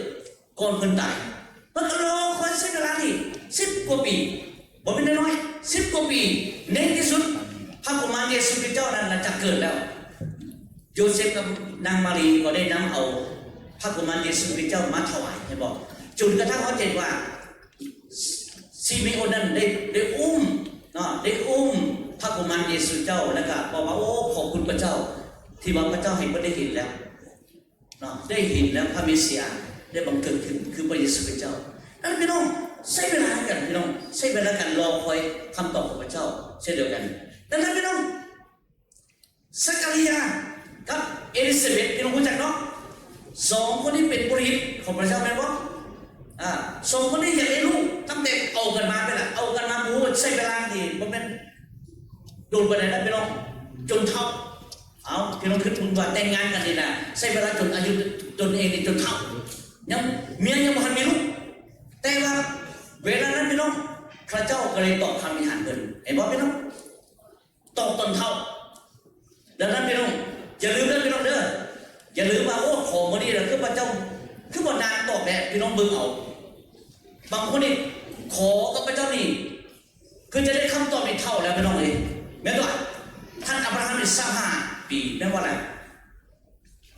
ກ່ອນເພິ່ນຕາຍ. ເພິ່ນກໍລໍຄອຍໃຊ້ເວລານີ້ສິບກວ່າປີ ບໍ່ແມ່ນນ້ອຍໆ ສິບກວ່າປີ. ໃນທີ່ສຸດ ພະກຸມານເຢຊູຄຣິດເຈົ້ານັ້ນລະຈະເກີດແລ້ວ. ໂຢເຊັບກັບນາງມາຣີກໍໄດ້ນຳເອົາພະກຸມານເຢຊູຄຣິດເຈົ້າມາຖວາຍ ເຫັນບໍ່? ຈົນກະທັ່ງເຮົາເຫັນວ່າ ຊີເມໂອນນັ້ນໄດ້ ໄດ້ອຸ້ມເນາະ ໄດ້ອຸ້ມພະກຸມານເຢຊູເຈົ້າ ແລ້ວກະບອກວ່າ ໂອ້ ຂອບຄຸນພະເຈົ້າ ທີ່ວ່າພະເຈົ້າໃຫ້ເພິ່ນໄດ້ເຫັນແລ້ວ ເນາະ ໄດ້ເຫັນແລ້ວພະເມຊິອາໄດ້ບັງເກີດຂຶ້ນ ຄືພະເຢຊູຄຣິດເຈົ້າ. ນັ້ນພີ່ນ້ອງ ໃຊ້ເວລາກັນພີ່ນ້ອງ ໃຊ້ເວລາກັນລໍຄອຍຄຳຕອບຂອງພະເຈົ້າເຊັ່ນດຽວກັນ. ດັ່ງນັ້ນພີ່ນ້ອງ ຊັກກາລິຍາກັບເອລິຊາເບັດ ພີ່ນ້ອງຮູ້ຈັກເນາະ ສອງຄົນນີ້ເປັນບຸລິດຂອງພະເຈົ້າແມ່ນບໍ່? ອາ ສອງຄົນນີ້ຢາກໄດ້ລູກ ຕັ້ງແຕ່ເອົາກັນມາເລີຍລະ ເອົາກັນມາ ໂອ້ ໃຊ້ເວລານີ້ບໍ່ແມ່ນດົນປານໃດນະພີ່ນ້ອງ ຈົນເຖົ້າ ເອົາ ພີ່ນ້ອງຄິດເບິ່ງວ່າແຕ່ງງານກັນນີ້ນະ ໃຊ້ເວລາຈົນອາຍຸຕົນເອງນີ້ຈົນເຖົ້າ ຍັງ ເມຍຍັງບໍ່ທັນມີລູກ. ແຕ່ວ່າເວລານັ້ນພີ່ນ້ອງ ພະເຈົ້າກໍເລີຍຕອບຄຳອະທິຖານເພິ່ນ ເຫັນບໍ່ພີ່ນ້ອງ? ຕອບຕອນເຖົ້າ. ດັ່ງນັ້ນພີ່ນ້ອງ ຢ່າລືມເດີພີ່ນ້ອງເດີ ຢ່າລືມວ່າ ໂອ້ ຂໍມື້ນີ້ລະ ຄືພະເຈົ້າ ຄືບໍ່ນານຕອບແດ່ ພີ່ນ້ອງເບິ່ງເອົາ. ບາງຄົນນີ້ ຂໍກັບພະເຈົ້ານີ້ ຄືຈະໄດ້ຄຳຕອບໃນເຖົ້າແລ້ວພີ່ນ້ອງເອີຍ ແມ່ນບໍ່? ທ່ານອາບຣາຮາມນີ້ຊາວຫ້າປີ ແມ່ນບໍ່ລະ?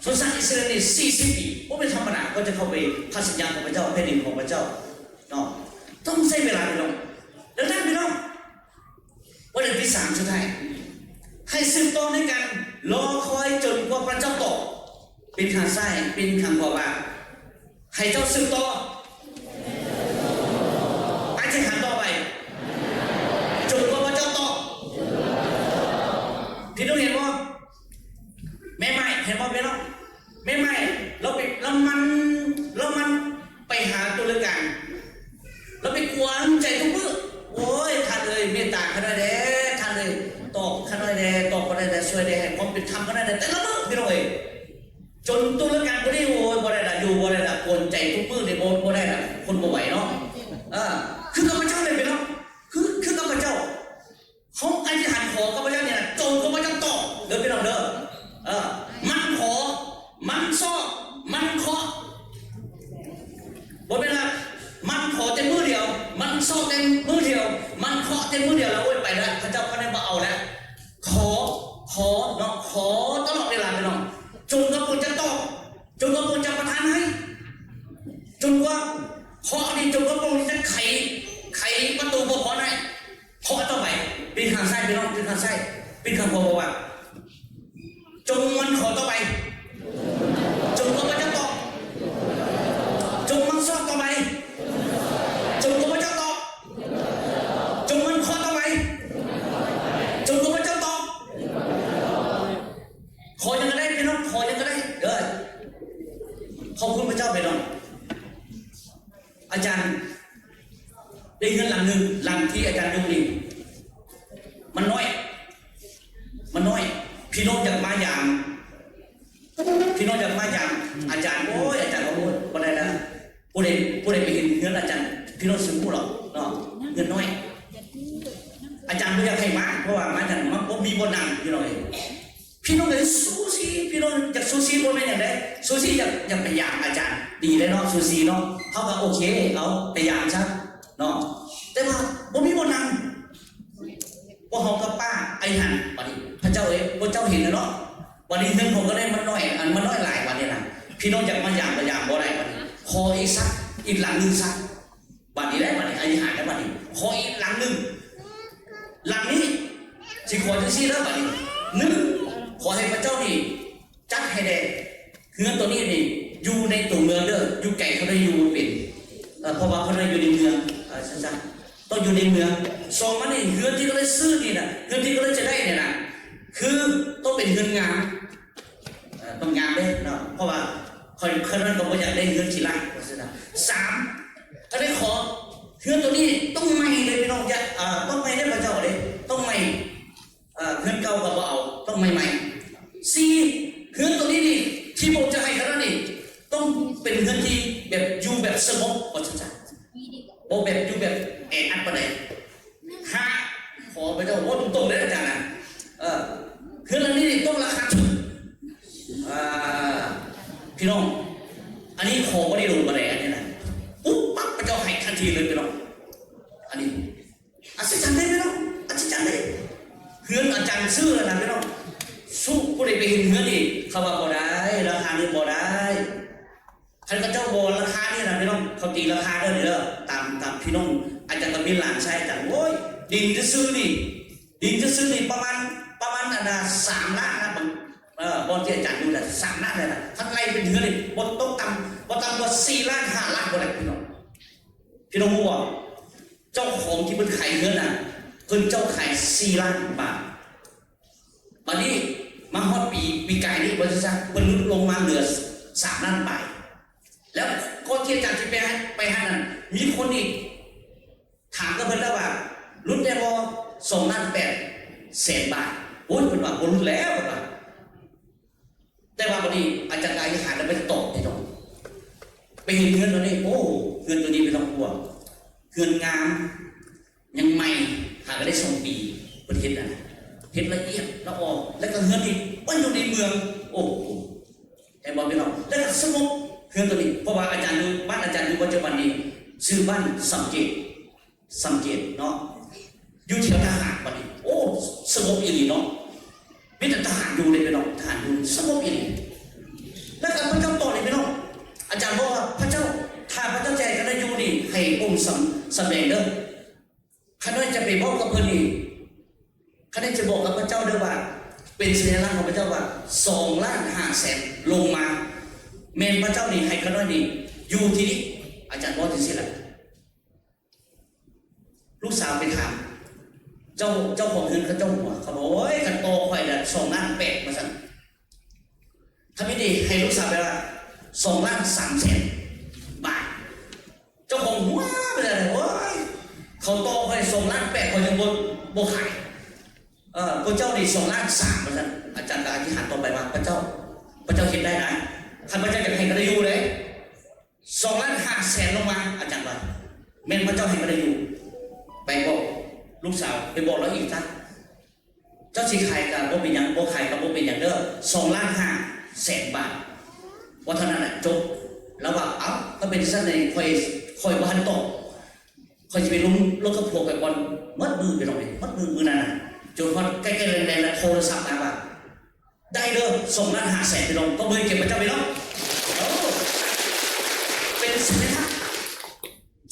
ຊົນຊາດອິດສະຣາເອນນີ້ສີ່ສິບປີ ບໍ່ແມ່ນທຳມະດາ ກວ່າຈະເຂົ້າໄປພັນສັນຍາຂອງພະເຈົ້າ ແຜ່ນດິນຂອງພະເຈົ້າເນາະ ຕ້ອງໃຊ້ເວລາພີ່ນ້ອງ. ດັ່ງນັ້ນພີ່ນ້ອງ ປະເດັນທີສາມສຸດທ້າຍ ໃຫ້ສືບຕໍ່ໃນການລໍຄອຍຈົນກວ່າພະເຈົ້າຕອບ. ປິ່ນຂ້າງຊ້າຍ ປິ່ນຂ້າງຂວາວ່າ ໃຫ້ເຈົ້າສືບຕໍ່ ອະທິຖານຕໍ່ໄປ ຈົນກວ່າພະເຈົ້າຕອບ. ພີ່ນ້ອງເຫັນບໍ່? ແມ່ໝ້າຍ ເຫັນບໍ່ພີ່ນ້ອງ? ແມ່ໝ້າຍ ລາວໄປ ລາວໝັ່ນ ລາວໝັ່ນໄປຫາຕຸລາການ ລາວໄປກວນໃຈທຸກມື້ ໂອ້ຍ ທ່ານເອີຍ ເມດຕາຂ້ານ້ອຍແດ່ ທ່ານເອີຍ ຕອບຂ້ານ້ອຍແດ່ ຕອບຂ້ານ້ອຍແດ່ ຊ່ວຍແດ່ ໃຫ້ຄວາມເປັນທຳຂ້ານ້ອຍແດ່ ແຕ່ລະມື້ພີ່ນ້ອງເອີຍ ຈົນຕຸລາການຜູ້ນີ້ ໂອ້ຍ ບໍ່ໄດ້ລະ ຢູ່ບໍ່ໄດ້ລະ ກວນໃຈທຸກມື້ນີ້ ບໍ່ ບໍ່ໄດ້ລະ ຄົນບໍ່ໄຫວເນາະ. ເອີ ຄືກັບພະເຈົ້າເລີຍພີ່ນ້ອງ ຄື ຄືກັບພະເຈົ້າ ເຮົາອະທິຖານຂໍກັບພະເຈົ້ານີ້ນະ ຈົນກວ່າພະເຈົ້າຕອບເດີພີ່ນ້ອງເດີ. ເອີ ໝັ່ນຂໍ ໝັ່ນຊອກ ໝັ່ນເຄາະ ບໍ່ແມ່ນວ່າໝັ່ນຂໍແຕ່ມື້ດຽວ ໝັ່ນຊອກແຕ່ມື້ດຽວ ໝັ່ນເຄາະແຕ່ມື້ດຽວ ແລ້ວ ໂອ້ຍ ໄປລະ ພະເຈົ້າກໍໄດ້ບໍ່ເອົາລະ. ຂໍ ຂໍເນາະ ຂໍຕະຫຼອດເວລາພີ່ນ້ອງ ຈົນກວ່າພະເຈົ້າຕອບ ຈົນກວ່າພະເຈົ້າປະທານໃຫ້ ຈົນກວ່າເຄາະນີ້ ຈົນກວ່າພະອົງຈະໄຂ ໄຂປະຕູພະພອນໃຫ້. ເຄາະຕໍ່ໄປ ປິ່ນຂ້າງຊ້າຍ ພີ່ນ້ອງ ປິ່ນຂ້າງຊ້າຍ ປິ່ນຂ້າງຂວາ ບອກວ່າ ຈົ່ງໝັ່ນຂໍຕໍ່ໄປ ຈົນກວ່າພະເຈົ້າຕອບ ຈົ່ງໝັ່ນຊອກຕໍ່ໄປ ຈົນກວ່າພະເຈົ້າຕອບ ຈົ່ງໝັ່ນເຄາະຕໍ່ໄປ ຈົນກວ່າພະເຈົ້າຕອບ. ຂໍຫຍັງກໍໄດ້ພີ່ນ້ອງ ຂໍຫຍັງກໍໄດ້ເດີ. ຂອບຄຸນພະເຈົ້າພີ່ນ້ອງ. ອາຈານໄດ້ເຮືອນຫຼັງໜຶ່ງ ຫຼັງທີ່ອາຈານຢູ່ນີ້ ມັນນ້ອຍ ມັນນ້ອຍ ພີ່ນ້ອງຢາກມາຢາມ ພີ່ນ້ອງຢາກມາຢາມອາຈານ ໂອ້ຍ ອາຈານ ໂອ້ຍ ບໍ່ໄດ້ນະ. ຜູ້ໃດ ຜູ້ໃດໄປເຫັນເຮືອນອາຈານ ພີ່ນ້ອງຊິຮູ້ດອກເນາະ ເຮືອນນ້ອຍ. ອາຈານບໍ່ຢາກໃຫ້ມາ ເພາະວ່າມານັ້ນມັນບໍ່ມີບ່ອນນັ່ງ ພີ່ນ້ອງເອີຍ. ພີ່ນ້ອງເອີຍ ຊູຊີ ພີ່ນ້ອງຢາກຊູຊີ ບໍ່ແມ່ນຫຍັງໃດ ຊູຊີຢາກ ຢາກໄປຢາມອາຈານ ດີແລ້ວເນາະ ຊູຊີເນາະ ເຮົາກໍໂອເຄ ເອົາໄປຢາມຊະເນາະ ແຕ່ວ່າບໍ່ມີບ່ອນນັ່ງ. ພວກເຮົາກໍປ້າໄອ້ຫັ້ນ ບາດນີ້ ພະເຈົ້າເອີຍ ພວກເຈົ້າເຫັນແລ້ວເນາະ ບັດນີ້ເຮືອນຂອງກໍໄດ້ມັນນ້ອຍ ອັນມັນນ້ອຍຫຼາຍບັດນີ້ນະ ພີ່ນ້ອງຢາກມາຢາມກໍຢາມບໍ່ໄດ້ບັດນີ້ ຂໍອີກສັກ ອີກຫຼັງໜຶ່ງຊະ ບັດນີ້ແຫຼະ ບັດນີ້ອະທິຖານແລ້ວບັດນີ້ ຂໍອີກຫຼັງໜຶ່ງ ຫຼັງນີ້ ຊິຂໍຈັ່ງຊີ້ເດີບັດນີ້ ໜຶ່ງ ຂໍໃຫ້ພະເຈົ້ານີ້ຈັດໃຫ້ແດ່ ເຮືອນໂຕນີ້ນີ້ຢູ່ໃນຕົວເມືອງເດີ ຢູ່ໄກເຂົາໄດ້ຢູ່ບໍ່ເປັນ ເອີ ເພາະວ່າເຂົາໄດ້ຢູ່ໃນເມືອງ ເອີ ຊັ້ນຊະ ຕ້ອງຢູ່ໃນເມືອງ ສອງມານີ້ ເຮືອນທີ່ເຂົາໄດ້ຊື້ນີ້ນະ ເຮືອນທີ່ເຂົາໄດ້ຈະໄດ້ນີ້ນະ ຄືຕ້ອງເປັນເຮືອນງາມ ເອີ ຕ້ອງງາມເດ້ເນາະ ເພາະວ່າຂ້ອຍ ຂ້ອຍນັ້ນກໍບໍ່ຢາກໄດ້ເຮືອນຂີ້ລ້າງ ວ່າຊັ້ນນະ ສາມ ກໍໄດ້ຂໍ ເຮືອນໂຕນີ້ຕ້ອງໃໝ່ເດ້ພີ່ນ້ອງ ຢ່າ ເອີ ຕ້ອງໃໝ່ເດ້ພະເຈົ້າເດ້ ຕ້ອງໃໝ່ ເອີ ເຮືອນເກົ່າກໍບໍ່ເອົາ ຕ້ອງໃໝ່ໆ ສີ່ ເຮືອນໂຕນີ້ນີ້ ທີ່ພະອົງຈະໃຫ້ຂ້ານ້ອຍນີ້ ຕ້ອງເປັນເຮືອນທີ່ແບບ ຢູ່ແບບສະຫງົບ ວ່າຊັ້ນຊະ ບໍ່ແບບຢູ່ແບບແອອັດປານໃດ ຫ້າ ຂໍພະເຈົ້າເວົ້າຕົງໆເດີອາຈານນະ ເອີ ເຮືອນຫຼັງນີ້ນີ້ຕ້ອງລາຄາຖືກ ອ່າ ພີ່ນ້ອງ ອັນນີ້ຂໍບໍ່ໄດ້ໂດນປານໃດ ອັນນີ້ນະ ປຸບປັບ ພະເຈົ້າໃຫ້ທັນທີເລີຍພີ່ນ້ອງ ອັນນີ້ ອັດສະຈັນເດ້ພີ່ນ້ອງ ອັດສະຈັນເດ້ ເຮືອນອາຈານຊື້ແລ້ວນະພີ່ນ້ອງ ສູ້ຜູ້ໃດໄປເຫັນເຮືອນນີ້ ເຂົາວ່າບໍ່ໄດ້ ລາຄານີ້ບໍ່ໄດ້ ຄັນເຂົາເຈົ້າບອກລາຄານີ້ນະພີ່ນ້ອງ ເຂົາຕີລາຄາເດີນີ້ເດີ ຕາມ ຕາມພີ່ນ້ອງ ອາຈານກໍມີຫຼານຊາຍອາຈານ ໂອ້ຍ ດິນຊື່ໆນີ້ ດິນຊື່ໆນີ້ປະມານ ປະມານອັນນາ ສາມລ້ານນະ ເອີ ບ່ອນທີ່ອາຈານຢູ່ນະ ສາມລ້ານແລ້ວນະ ຄັນໄລ່ເປັນເຮືອນນີ້ບໍ່ຕົກຕ່ຳ ບໍ່ຕ່ຳກວ່າສີ່ລ້ານ ຫ້າລ້ານບໍ່ໄດ້ພີ່ນ້ອງ ພີ່ນ້ອງຮູ້ບໍ່? ເຈົ້າຂອງທີ່ເພິ່ນຂາຍເຮືອນນະ ເພິ່ນເຈົ້າຂາຍສີ່ລ້ານບາດ ບາດນີ້ມາຮອດປີ ປີກາຍນີ້ ບໍລິສັດເພິ່ນຫຼຸດລົງມາເຫຼືອສາມລ້ານປາຍ ແລ້ວກ່ອນທີ່ອາຈານຊິໄປ ໄປຫັ້ນນັ້ນ ມີຄົນນີ້ຖາມກັບເພິ່ນແລ້ວວ່າ ຫຼຸດແດ່ບໍ່ ສອງລ້ານແປດແສນບາດ ໂອ້ຍ ເພິ່ນວ່າບໍ່ຫຼຸດແລ້ວ ເພິ່ນວ່າ ແຕ່ວ່າບັດນີ້ອາຈານກາຍຫານແລ້ວໄປຕອບພີ່ນ້ອງ ໄປເຫັນເຮືອນໂຕນີ້ ໂອ້ ເຮືອນໂຕນີ້ພີ່ນ້ອງ ເຮືອນງາມ ຍັງໃໝ່ ຫາກໍໄດ້ສອງປີ ເພິ່ນເຮັດນະ ເຮັດລະອຽດລະອອ ແລ້ວກໍເຮືອນນີ້ມັນຢູ່ໃນເມືອງ ໂອ້ໂຫ ເຫັນບໍ່ພີ່ນ້ອງ ແລ້ວກໍສະຫງົບ ເຮືອນໂຕນີ້ ເພາະວ່າອາຈານຢູ່ ບ້ານອາຈານຢູ່ປັດຈຸບັນນີ້ ຊື່ບ້ານສຳເກດ ສຳເກດເນາະ ຢູ່ແຖວທ່າຫາດບັດນີ້ ໂອ້ ສະຫງົບອີ່ຫຼີເນາະ ມີແຕ່ທະຫານຢູ່ເດ້ພີ່ນ້ອງ ທະຫານຢູ່ ສະຫງົບອີ່ຫຼີ ແລ້ວກໍພະເຈົ້າຕອບເດ້ພີ່ນ້ອງ ອາຈານບອກວ່າ ພະເຈົ້າ ຖ້າພະເຈົ້າຈະໃຫ້ຂ້ານ້ອຍຢູ່ນີ້ ໃຫ້ອົງສຳ ສຳແດງເດີ ຂ້ານ້ອຍຈະໄປເວົ້າກັບເພິ່ນນີ້ ຂ້ານ້ອຍຈະບອກກັບພະເຈົ້າເດີວ່າ ເປັນສັນຍາລັກຂອງພະເຈົ້າວ່າ ສອງລ້ານຫ້າແສນລົງມາ ແມ່ນພະເຈົ້ານີ້ໃຫ້ຂ້ານ້ອຍນີ້ຢູ່ທີ່ນີ້ ອາຈານເວົ້າຈັ່ງຊີ້ລະ ລູກສາວໄປຖາມ ເຈົ້າ ເຈົ້າຂອງເຮືອນເຂົາເຈົ້າຫົວ ເຂົາບອກ ໂອ້ຍ ຄັນຕໍ່ຂ້ອຍລະສອງລ້ານແປດ ວ່າຊັ້ນ ທຳອິດນີ້ໃຫ້ລູກສາວໄປວ່າ ສອງລ້ານສາມແສນບາດ ເຈົ້າຂອງຫົວໄປເລີຍ ໂອ້ຍ ເຂົາຕໍ່ຂ້ອຍສອງລ້ານແປດ ຂ້ອຍຍັງບໍ່ ບໍ່ຂາຍ ເອີ ພວກເຈົ້ານີ້ສອງລ້ານສາມ ວ່າຊັ້ນ ອາຈານກໍອະທິຖານຕໍ່ໄປວ່າ ພະເຈົ້າ ພະເຈົ້າເຮັດໄດ້ນະ ຄັນພະເຈົ້າຢາກໃຫ້ກໍໄດ້ຢູ່ເດ້ ສອງລ້ານຫ້າແສນລົງມາ ອາຈານວ່າ ແມ່ນພະເຈົ້າໃຫ້ກໍໄດ້ຢູ່ ໄປບອກລູກສາວ ໄປບອກລາວອີກຊະ ເຈົ້າຊິຂາຍກໍບໍ່ເປັນຫຍັງ ບໍ່ຂາຍກໍບໍ່ເປັນຫຍັງເດີ ສອງລ້ານຫ້າແສນບາດ ວ່າເທົ່ານັ້ນແຫຼະ ຈົບ ລາວວ່າ ເອົ້າ ຖ້າເປັນຊັ້ນນີ້ ຂ້ອຍ ຂ້ອຍບໍ່ທັນຕອບ ຂ້ອຍຊິໄປລົງລົດກັບພວກໄປກ່ອນ ໝົດມື້ໄປລອງເດ້ ໝົດມື້ມື້ນັ້ນນະ ຈົນຮອດໃກ້ໆແລງໆ ລະໂທລະສັບມາວ່າ ໄດ້ເດີ ສອງລ້ານຫ້າແສນ ພີ່ນ້ອງ ຕົບມືໃຫ້ເກີຍດພະເຈົ້າ ພີ່ນ້ອງ ໂອ້ ເປັນສັນຍາລັກ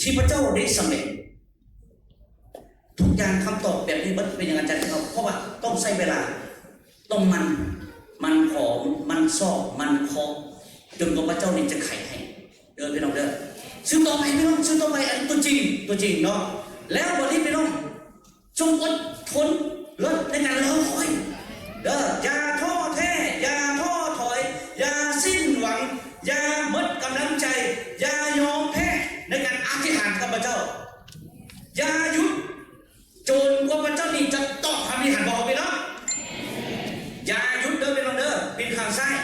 ທີ່ພະເຈົ້າໄດ້ສຳເລັດ ທຸກຢ່າງຄຳຕອບແບບນີ້ເບິດ ເປັນຫຍັງອາຈານເຈົ້າ ເພາະວ່າຕ້ອງໃຊ້ເວລາ ຕ້ອງໝັ່ນ ໝັ່ນຂໍ ໝັ່ນຊອກ ໝັ່ນເຄາະ ຈົນກວ່າພະເຈົ້ານີ້ຈະໄຂໃຫ້ ເດີພີ່ນ້ອງເດີ ຊື່ຕໍ່ໄປພີ່ນ້ອງ ຊື່ຕໍ່ໄປ ອັນຕົວຈິງ ຕົວຈິງເນາະ ແລ້ວບັດນີ້ພີ່ນ້ອງ ຈົ່ງອົດທົນເລີຍໃນການລໍຄອຍເດີ ຢ່າທໍ້ແທ້ ຢ່າທໍ້ຖອຍ ຢ່າສິ້ນຫວັງ ຢ່າໝົດກຳລັງໃຈ ຢ່າຍອມແພ້ໃນການອະທິຖານກັບພະເຈົ້າ ຢ່າຢຸດ ຈົນກວ່າພະເຈົ້ານີ້ຈະຕອບຄຳອະທິຖານ ບອກເປັນເນາະ ຢ່າຢຸດເດີ ເປັນເດີ ປີນຂ້າງຊ້າຍ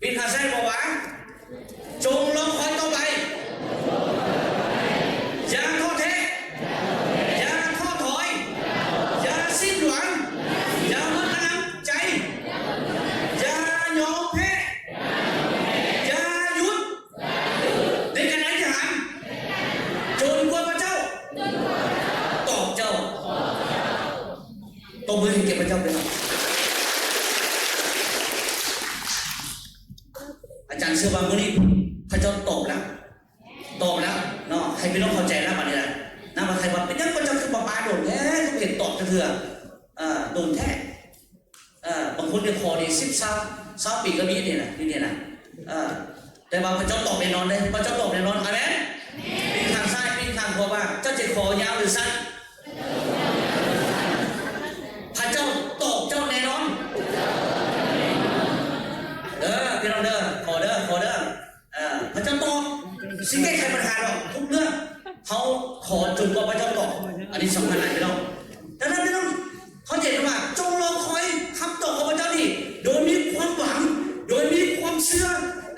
ປີນຂ້າງຊ້າຍ ບອກວ່າ ຈົ່ງລໍຄອຍຕໍ່ໄປ ຢ່າທໍ້ແທ້ ຢ່າທໍ້ຖອຍ ຢ່າສິ້ນຫວັງ ຢ່າໝົດກຳລັງໃຈ ຢ່າຍອມແພ້ ຢ່າຢຸດ ໃນການອະທິຖານ ຈົນກວ່າພະເຈົ້າຕອບເຈົ້າ. ຕົບມືໃຫ້ແກ່ພະເຈົ້າໄປນຳ. ພະເຈົ້າຕອບແລ້ວ ຕອບແລ້ວເນາະ ໃຫ້ພີ່ນ້ອງເຂົ້າໃຈແລ້ວບັດນີ້ນະ ນະວ່າໃຜວ່າ ເປັນຫຍັງພະເຈົ້າຄືບໍ່ປາດົນແທ້ ຄືບໍ່ເຫັນຕອບຈັກເທື່ອ ເອີ ດົນແທ້ ເອີ ບາງຄົນກໍຂໍນີ້ສິບ ຊາວ ຊາວປີກໍມີນີ້ນະ ຢູ່ນີ້ນະ ເອີ ແຕ່ວ່າພະເຈົ້າຕອບແນ່ນອນເດ້ ພະເຈົ້າຕອບແນ່ນອນ ອາເມນ ປີນຂ້າງຊ້າຍ ປີນຂ້າງຂວາວ່າ ເຈົ້າຈະຂໍຍາວຫຼືສັ້ນ ພະເຈົ້າຕອບເຈົ້າແນ່ນອນ ເດີ ພີ່ນ້ອງເດີ ຂໍເດີ ຂໍເດີ ເອີ ພະເຈົ້າຕອບ ຊິແກ້ໄຂບັນຫາດອກທຸກເລື່ອງ ເຮົາຂໍຈົນກວ່າພະເຈົ້າຕອບ ອັນນີ້ສຳຄັນຫຼາຍພີ່ນ້ອງ ດັ່ງນັ້ນພີ່ນ້ອງ ເຮົາຈະເຫັນວ່າ ຈົ່ງລໍຄອຍຄຳຕອບຂອງພະເຈົ້ານີ້ ໂດຍມີຄວາມຫວັງ ໂດຍມີຄວາມເຊື່ອ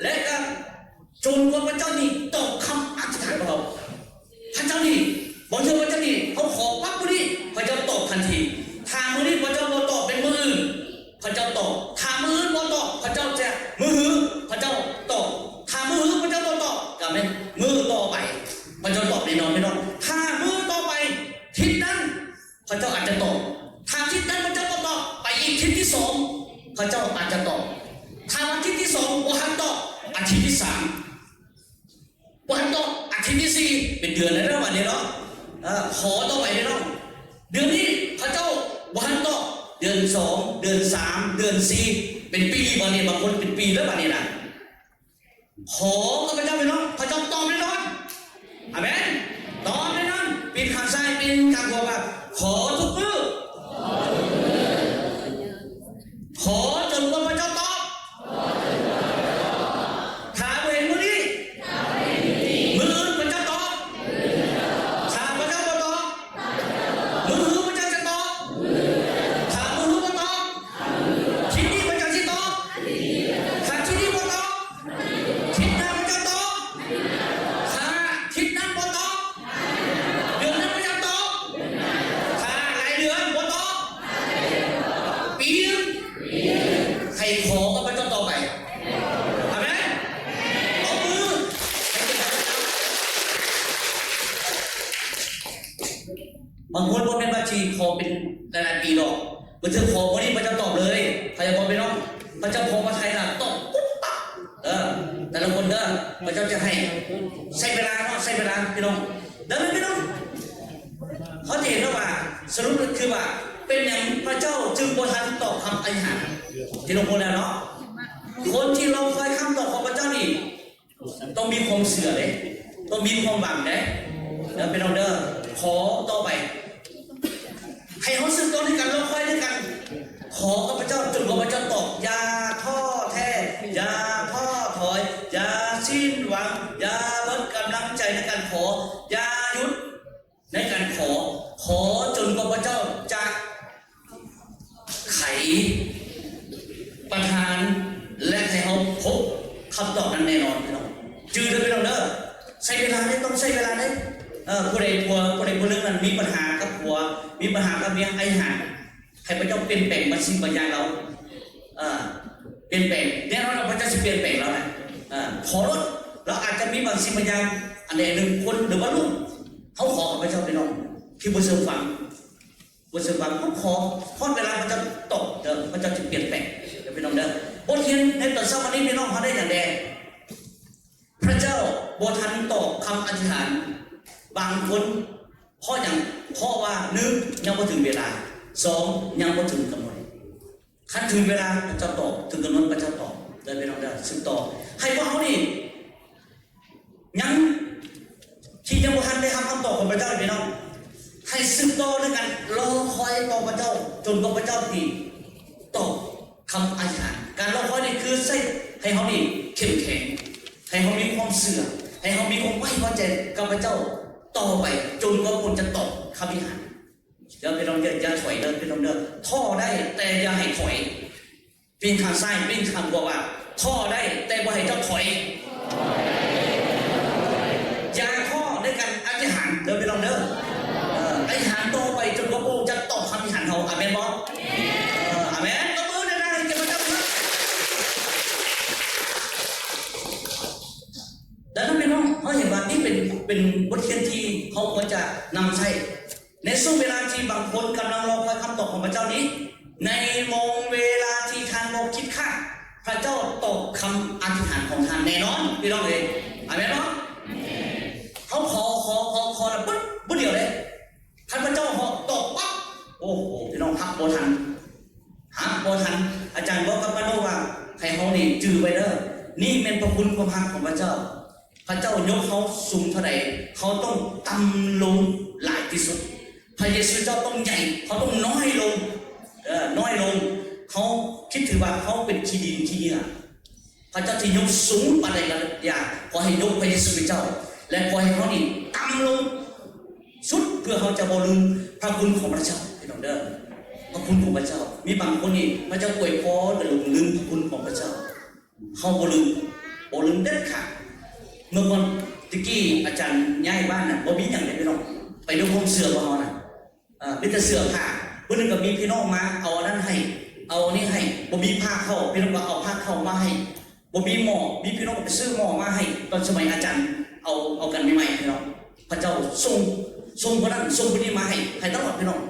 ແລະກໍຈົນກວ່າພະເຈົ້ານີ້ຕອບຄຳອະທິຖານຂອງເຮົາ ພະເຈົ້ານີ້ ບາງເທື່ອພະເຈົ້ານີ້ ເຮົາຂໍປັບມື້ນີ້ ພະເຈົ້າຕອບທັນທີ ຖ້າມື້ນີ້ພະເຈົ້າບໍ່ຕອບ ເປັນມື້ອື່ນ ພະເຈົ້າຕອບ ຖ້າມື້ອື່ນບໍ່ຕອບ ພະເຈົ້າຈະ ມື້ຮືພະເຈົ້າຕອບ ຖ້າມື້ຮືພະເຈົ້າບໍ່ຕອບ ກໍແມ່ນມື້ຕໍ່ໄປ ພະເຈົ້າຕອບແນ່ນອນ ພີ່ນ້ອງ ຖ້າມື້ຕໍ່ໄປ ທິດນັ້ນ ພະເຈົ້າອາດຈະຕອບ ຖ້າທິດນັ້ນພະເຈົ້າບໍ່ຕອບ ໄປອີກທິດທີສອງ ພະເຈົ້າອາດຈະຕອບ ຖ້າວ່າທິດທີສອງບໍ່ທັນຕອບ ອາທິດທີສາມ ບໍ່ທັນຕອບ ອາທິດທີສີ່ ເປັນເດືອນແລ້ວເດີ ບາດນີ້ເນາະ ເອີ ຂໍຕໍ່ໄປເດີເນາະ ເດືອນນີ້ພະເຈົ້າບໍ່ທັນຕອບ ເດືອນສອງ ເດືອນສາມ ເດືອນສີ່ ເປັນປີ ບາດນີ້ ບາງຄົນເປັນປີແລ້ວ ບາດນີ້ນະ ຂໍກັບພະເຈົ້າພີ່ນ້ອງ ພະເຈົ້າຕອບແນ່ນອນ ອາເມນ ຕອບແນ່ນອນ ປີນຂ້າງຊ້າຍ ປີນຂ້າງຂວາວ່າ ຂໍທຸກມື້ ຂໍຈົນກວ່າພະເຈົ້າຕອບ ຖ້າບໍ່ເຫັນມື້ນີ້ ມື້ອື່ນພະເຈົ້າຕອບ ຖ້າພະເຈົ້າບໍ່ຕອບ ມື້ຮືພະເຈົ້າຈະຕອບ ຖ້າມື້ຮືບໍ່ຕອບ ທິດນີ້ພະເຈົ້າຊິຕອບ ຖ້າທິດນີ້ບໍ່ຕອບ ທິດໜ້າພະເຈົ້າຕອບ ຖ້າທິດນັ້ນບໍ່ຕອບ ເດືອນໜ້າພະເຈົ້າຕອບ ຖ້າຫຼາຍເດືອນບໍ່ຕອບ ປີໜຶ່ງ ໃຫ້ຂໍກັບພະເຈົ້າຕໍ່ໄປ ອາເມນ ຕົບມື ບາງຄົນບໍ່ແມ່ນວ່າຊິຂໍເປັນຫຼາຍໆປີດອກ ບາງເທື່ອຂໍມື້ນີ້ພະເຈົ້າຕອບເລີຍ ໃຜບອກພີ່ນ້ອງ ພະເຈົ້າພໍພະໄທລະຕອບປຸບປັບ ເອີ ແຕ່ລະຄົນເດີ ພະເຈົ້າຈະໃຫ້ ໃຊ້ເວລາເນາະ ໃຊ້ເວລາພີ່ນ້ອງ ດັ່ງນັ້ນພີ່ນ້ອງ ເຮົາຈະເຫັນແລ້ວວ່າ ສະຫຼຸບຄືວ່າ ເປັນຫຍັງພະເຈົ້າຈຶ່ງບໍ່ທັນຕອບຄຳອະທິຖານ ທີ່ຫຼວງພໍ່ແລ້ວເນາະ ຄົນທີ່ລໍຄອຍຄຳຕອບຂອງພະເຈົ້ານີ້ ຕ້ອງມີຄວາມເຊື່ອເດ້ ຕ້ອງມີຄວາມຫວັງເດ້ ເດີພີ່ນ້ອງເດີ ຂໍຕໍ່ໄປ ໃຫ້ເຮົາສືບຕໍ່ໃນການລໍຄອຍນຳກັນ ຂໍກັບພະເຈົ້າຈົນກວ່າພະເຈົ້າຕອບ ຢ່າທໍ້ແທ້ ຢ່າທໍ້ຖອຍ ຢ່າສິ້ນຫວັງ ຢ່າເບິດກຳລັງໃຈໃນການຂໍ ຢ່າຢຸດ ໃນການຂໍ ຂໍຈົນກວ່າພະເຈົ້າຈະໄຂປະທານ ແລະ ໃຫ້ເຮົາພົບຄຳຕອບນັ້ນແນ່ນອນ ພີ່ນ້ອງ ຈື່ເດີພີ່ນ້ອງເດີ ໃຊ້ເວລາເດ້ ຕ້ອງໃຊ້ເວລາເດ້ ເອີ ຜູ້ໃດ ຜູ້ ຜູ້ໃດຜູ້ໜຶ່ງນັ້ນມີບັນຫາກັບຜົວ ມີບັນຫາກັບເມຍ ອະທິຖານ ໃຫ້ພະເຈົ້າປ່ຽນແປງບາງສິ່ງບາງຢ່າງລາວ ເອີ ປ່ຽນແປງ ແນ່ນອນວ່າພະເຈົ້າຊິປ່ຽນແປງລາວນະ ເອີ ຂໍໂລດ ລາວອາດຈະມີບາງສິ່ງບາງຢ່າງ ອັນໃດອັນໜຶ່ງ ຄົນ ຫຼືວ່າລູກ ເຮົາຂໍກັບພະເຈົ້າ ພີ່ນ້ອງ ທີ່ບໍ່ເຊື່ອຟັງ ບໍ່ເຊື່ອຟັງ ເຮົາຂໍ ຮອດເວລາພະເຈົ້າຕອບເດີ ພະເຈົ້າຈະປ່ຽນແປງເດີ ພີ່ນ້ອງເດີ ບົດຮຽນໃນຕອນເຊົ້າວັນນີ້ ພີ່ນ້ອງເຮົາໄດ້ຫຍັງແດ່? ພະເຈົ້າບໍ່ທັນຕອບຄຳອະທິຖານບາງຄົນ ເພາະຫຍັງ? ເພາະວ່າ ໜຶ່ງ ຍັງບໍ່ເຖິງເວລາ ສອງ ຍັງບໍ່ເຖິງກຳນົດ ຄັນເຖິງເວລາພະເຈົ້າຕອບ ເຖິງກຳນົດພະເຈົ້າຕອບ ເດີພີ່ນ້ອງເດີ ສືບຕໍ່ ໃຫ້ພວກເຮົານີ້ ຍັງ ທີ່ຍັງບໍ່ທັນໄດ້ຮັບຄຳຕອບຂອງພະເຈົ້າ ພີ່ນ້ອງ ໃຫ້ສືບຕໍ່ໃນການລໍຄອຍຕໍ່ພະເຈົ້າ ຈົນກວ່າພະເຈົ້າຊິຕອບຄຳອະທິຖານ ການລໍຄອຍນີ້ຄືໃຊ້ໃຫ້ເຮົານີ້ເຂັ້ມແຂງ ໃຫ້ເຮົາມີຄວາມເຊື່ອ ໃຫ້ເຮົາມີຄວາມໄວ້ວາງໃຈກັບພະເຈົ້າຕໍ່ໄປ ຈົນກວ່າພະອົງຈະຕອບຄຳອະທິຖານ. ຢ່າ ພີ່ນ້ອງ ຢ່າ ຢ່າຖອຍເດີ ພີ່ນ້ອງເດີ ທໍ້ໄດ້ ແຕ່ຢ່າໃຫ້ຖອຍ ປີ້ນຂ້າງຊ້າຍ ປີ້ນຂ້າງຂວາວ່າ ທໍ້ໄດ້ ແຕ່ບໍ່ໃຫ້ເຈົ້າຖອຍ ຢ່າທໍ້ໃນການອະທິຖານເດີ ພີ່ນ້ອງເດີ ເອີ ອະທິຖານຕໍ່ໄປຈົນກວ່າພະອົງຈະຕອບຄຳອະທິຖານເຮົາ ອາເມນບໍ່? ເອີ ອາເມນ ຕົບມືແດ່ນະ ໃຫ້ກຽດພະເຈົ້າເດີ. ດັ່ງນັ້ນ ພີ່ນ້ອງ ເຮົາເຫັນວ່ານີ້ເປັນ ເປັນບົດຮຽນທີ່ເຮົາຄວນຈະນຳໃຊ້ ໃນຊ່ວງເວລາທີ່ບາງຄົນກຳລັງລໍຄອຍຄຳຕອບຂອງພະເຈົ້ານີ້ ໃນໂມງເວລາທີ່ທ່ານບໍ່ຄິດຄ້ານ ພະເຈົ້າຕອບຄຳອະທິຖານຂອງທ່ານແນ່ນອນ ພີ່ນ້ອງເອີຍ. ອາເມນບໍ່? ເຮົາຂໍ ຂໍ ຂໍ ຂໍແລ້ວປຶບ ບຶດດຽວເດ້. ຄັນພະເຈົ້າເຮົາຕອບປັບ ໂອ້ໂຫ ພີ່ນ້ອງ ຮັບບໍ່ທັນ ຮັບບໍ່ທັນ. ອາຈານບອກກັບປ້າໂນວ່າ ໃຫ້ເຮົານີ້ຈື່ໄວ້ເດີ ນີ້ແມ່ນພະຄຸນຄວາມຮັກຂອງພະເຈົ້າ. ພະເຈົ້າຍົກເຮົາສູງເທົ່າໃດ ເຮົາຕ້ອງຕ່ຳລົງຫຼາຍທີ່ສຸດ. ພະເຢຊູເຈົ້າຕ້ອງໃຫຍ່ ເຮົາຕ້ອງນ້ອຍລົງ ເອີ ນ້ອຍລົງ. ເຮົາຄິດຖືວ່າເຮົາເປັນຂີ້ດິນຂີ້ເຫຍື້ອ ພະເຈົ້າທີ່ຍົກສູງປານໃດກໍຢ່າ ຂໍໃຫ້ຍົກພະເຢຊູເຈົ້າ ແລະ ຂໍໃຫ້ເຮົານີ້ຕ່ຳລົງສຸດ ເພື່ອເຮົາຈະບໍ່ລືມພະຄຸນຂອງພະເຈົ້າ ພີ່ນ້ອງເດີ ພະຄຸນຂອງພະເຈົ້າ. ມີບາງຄົນນີ້ ພະເຈົ້າອວຍພອນ ແຕ່ຫຼົງລືມພະຄຸນຂອງພະເຈົ້າ. ເຮົາບໍ່ລືມ ບໍ່ລືມເດັດຂາດ. ເມື່ອກ່ອນ ແຕ່ກີ້ອາຈານຍ້າຍບ້ານນະ ບໍ່ມີຫຍັງເດ້ພີ່ນ້ອງ ໄປດ້ວຍຄວາມເຊື່ອຂອງເຮົານະ ເອີ ມີແຕ່ເສື້ອຜ້າ. ມື້ໜຶ່ງກໍມີພີ່ນ້ອງມາເອົາອັນນັ້ນໃຫ້ ເອົາອັນນີ້ໃຫ້ ບໍ່ມີຜ້າເຂົ້າ ພີ່ນ້ອງກໍເອົາຜ້າເຂົ້າມາໃຫ້. ບໍ່ມີໝໍ້ ມີພີ່ນ້ອງກໍໄປຊື້ໝໍ້ມາໃຫ້. ຕອນສະໄໝອາຈານເອົາ ເອົາກັນໃໝ່ໆ ພີ່ນ້ອງ ພະເຈົ້າສົ່ງ ສົ່ງຜູ້ນັ້ນ ສົ່ງຜູ້ນີ້ມາໃຫ້ ໃຫ້ຕະຫຼອດ ພີ່ນ້ອງ.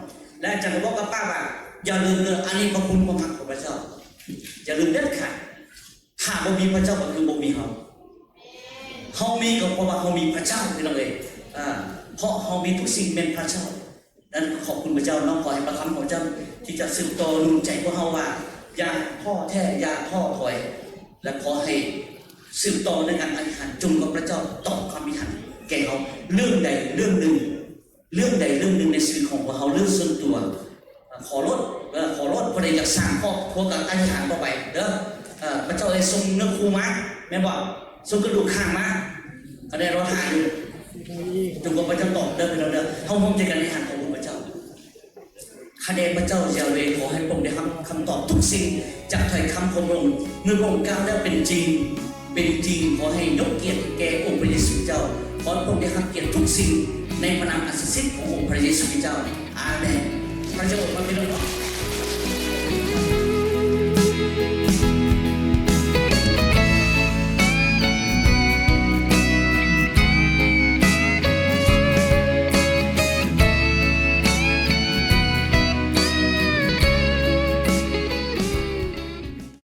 ແລະອາຈານກໍບອກກັບປ້າວ່າ ຢ່າລືມເດີ ອັນນີ້ພະຄຸນຄວາມຮັກຂອງພະເຈົ້າ ຢ່າລືມເດັດຂາດ. ຖ້າບໍ່ມີພະເຈົ້າກໍຄືບໍ່ມີເຮົາ ເຮົາມີກໍເພາະວ່າເຮົາມີພະເຈົ້າ ພີ່ນ້ອງເອີຍ. ເພາະເຮົາມີທຸກສິ່ງແມ່ນພະເຈົ້າ. ນັ້ນຂອບຄຸນພະເຈົ້າເນາະ ຂໍໃຫ້ພະຄຳຂອງເຈົ້າທີ່ຈະສືບຕໍ່ໜູນໃຈພວກເຮົາວ່າ ຢ່າທໍ້ແທ້ ຢ່າທໍ້ຖອຍ ແລະ ຂໍໃຫ້ສືບຕໍ່ໃນການອະທິຖານ ຈົນກວ່າພະເຈົ້າຕອບຄຳອະທິຖານແກ່ເຮົາ. ເລື່ອງໃດເລື່ອງໜຶ່ງ ເລື່ອງໃດເລື່ອງໜຶ່ງໃນຊີວິດຂອງພວກເຮົາ ເລື່ອງສ່ວນຕົວ ຂໍໂລດ ເອີ ຂໍໂລດ. ຜູ້ໃດຢາກສ້າງຄອບຄົວກໍອະທິຖານຕໍ່ໄປເດີ. ເອີ ພະເຈົ້າໄດ້ສົ່ງເນື້ອຄູ່ມາ ແມ່ນບໍ່? ສົ່ງກະດູກຂ້າງມາ ກໍໄດ້ລໍຖ້າຢູ່ ຈົນກວ່າພະເຈົ້າຕອບເດີ ພີ່ນ້ອງເດີ. ເຮົາຮ່ວມໃຈກັນອະທິຖານຂອບຄຸນພະເຈົ້າ. ຂ້າແດ່ພະເຈົ້າຢາເວ ຂໍໃຫ້ພະອົງໄດ້ຮັບຄຳຕອບທຸກສິ່ງຈາກຖ້ອຍຄຳຂອງພະອົງ. ເມື່ອພະອົງກ່າວແລ້ວເປັນຈິງ ເປັນຈິງ. ຂໍໃຫ້ຍົກກຽດແກ່ອົງພະເຢຊູເຈົ້າ. ຂໍໃຫ້ພະອົງໄດ້ຮັບກຽດທຸກສິ່ງ ໃນພະນາມອັນສັກສິດຂອງອົງພະເຢຊູຄຣິສເຈົ້າ. ອາເມນ. ພະເຈົ້າອວຍພອນພີ່ນ້ອງ.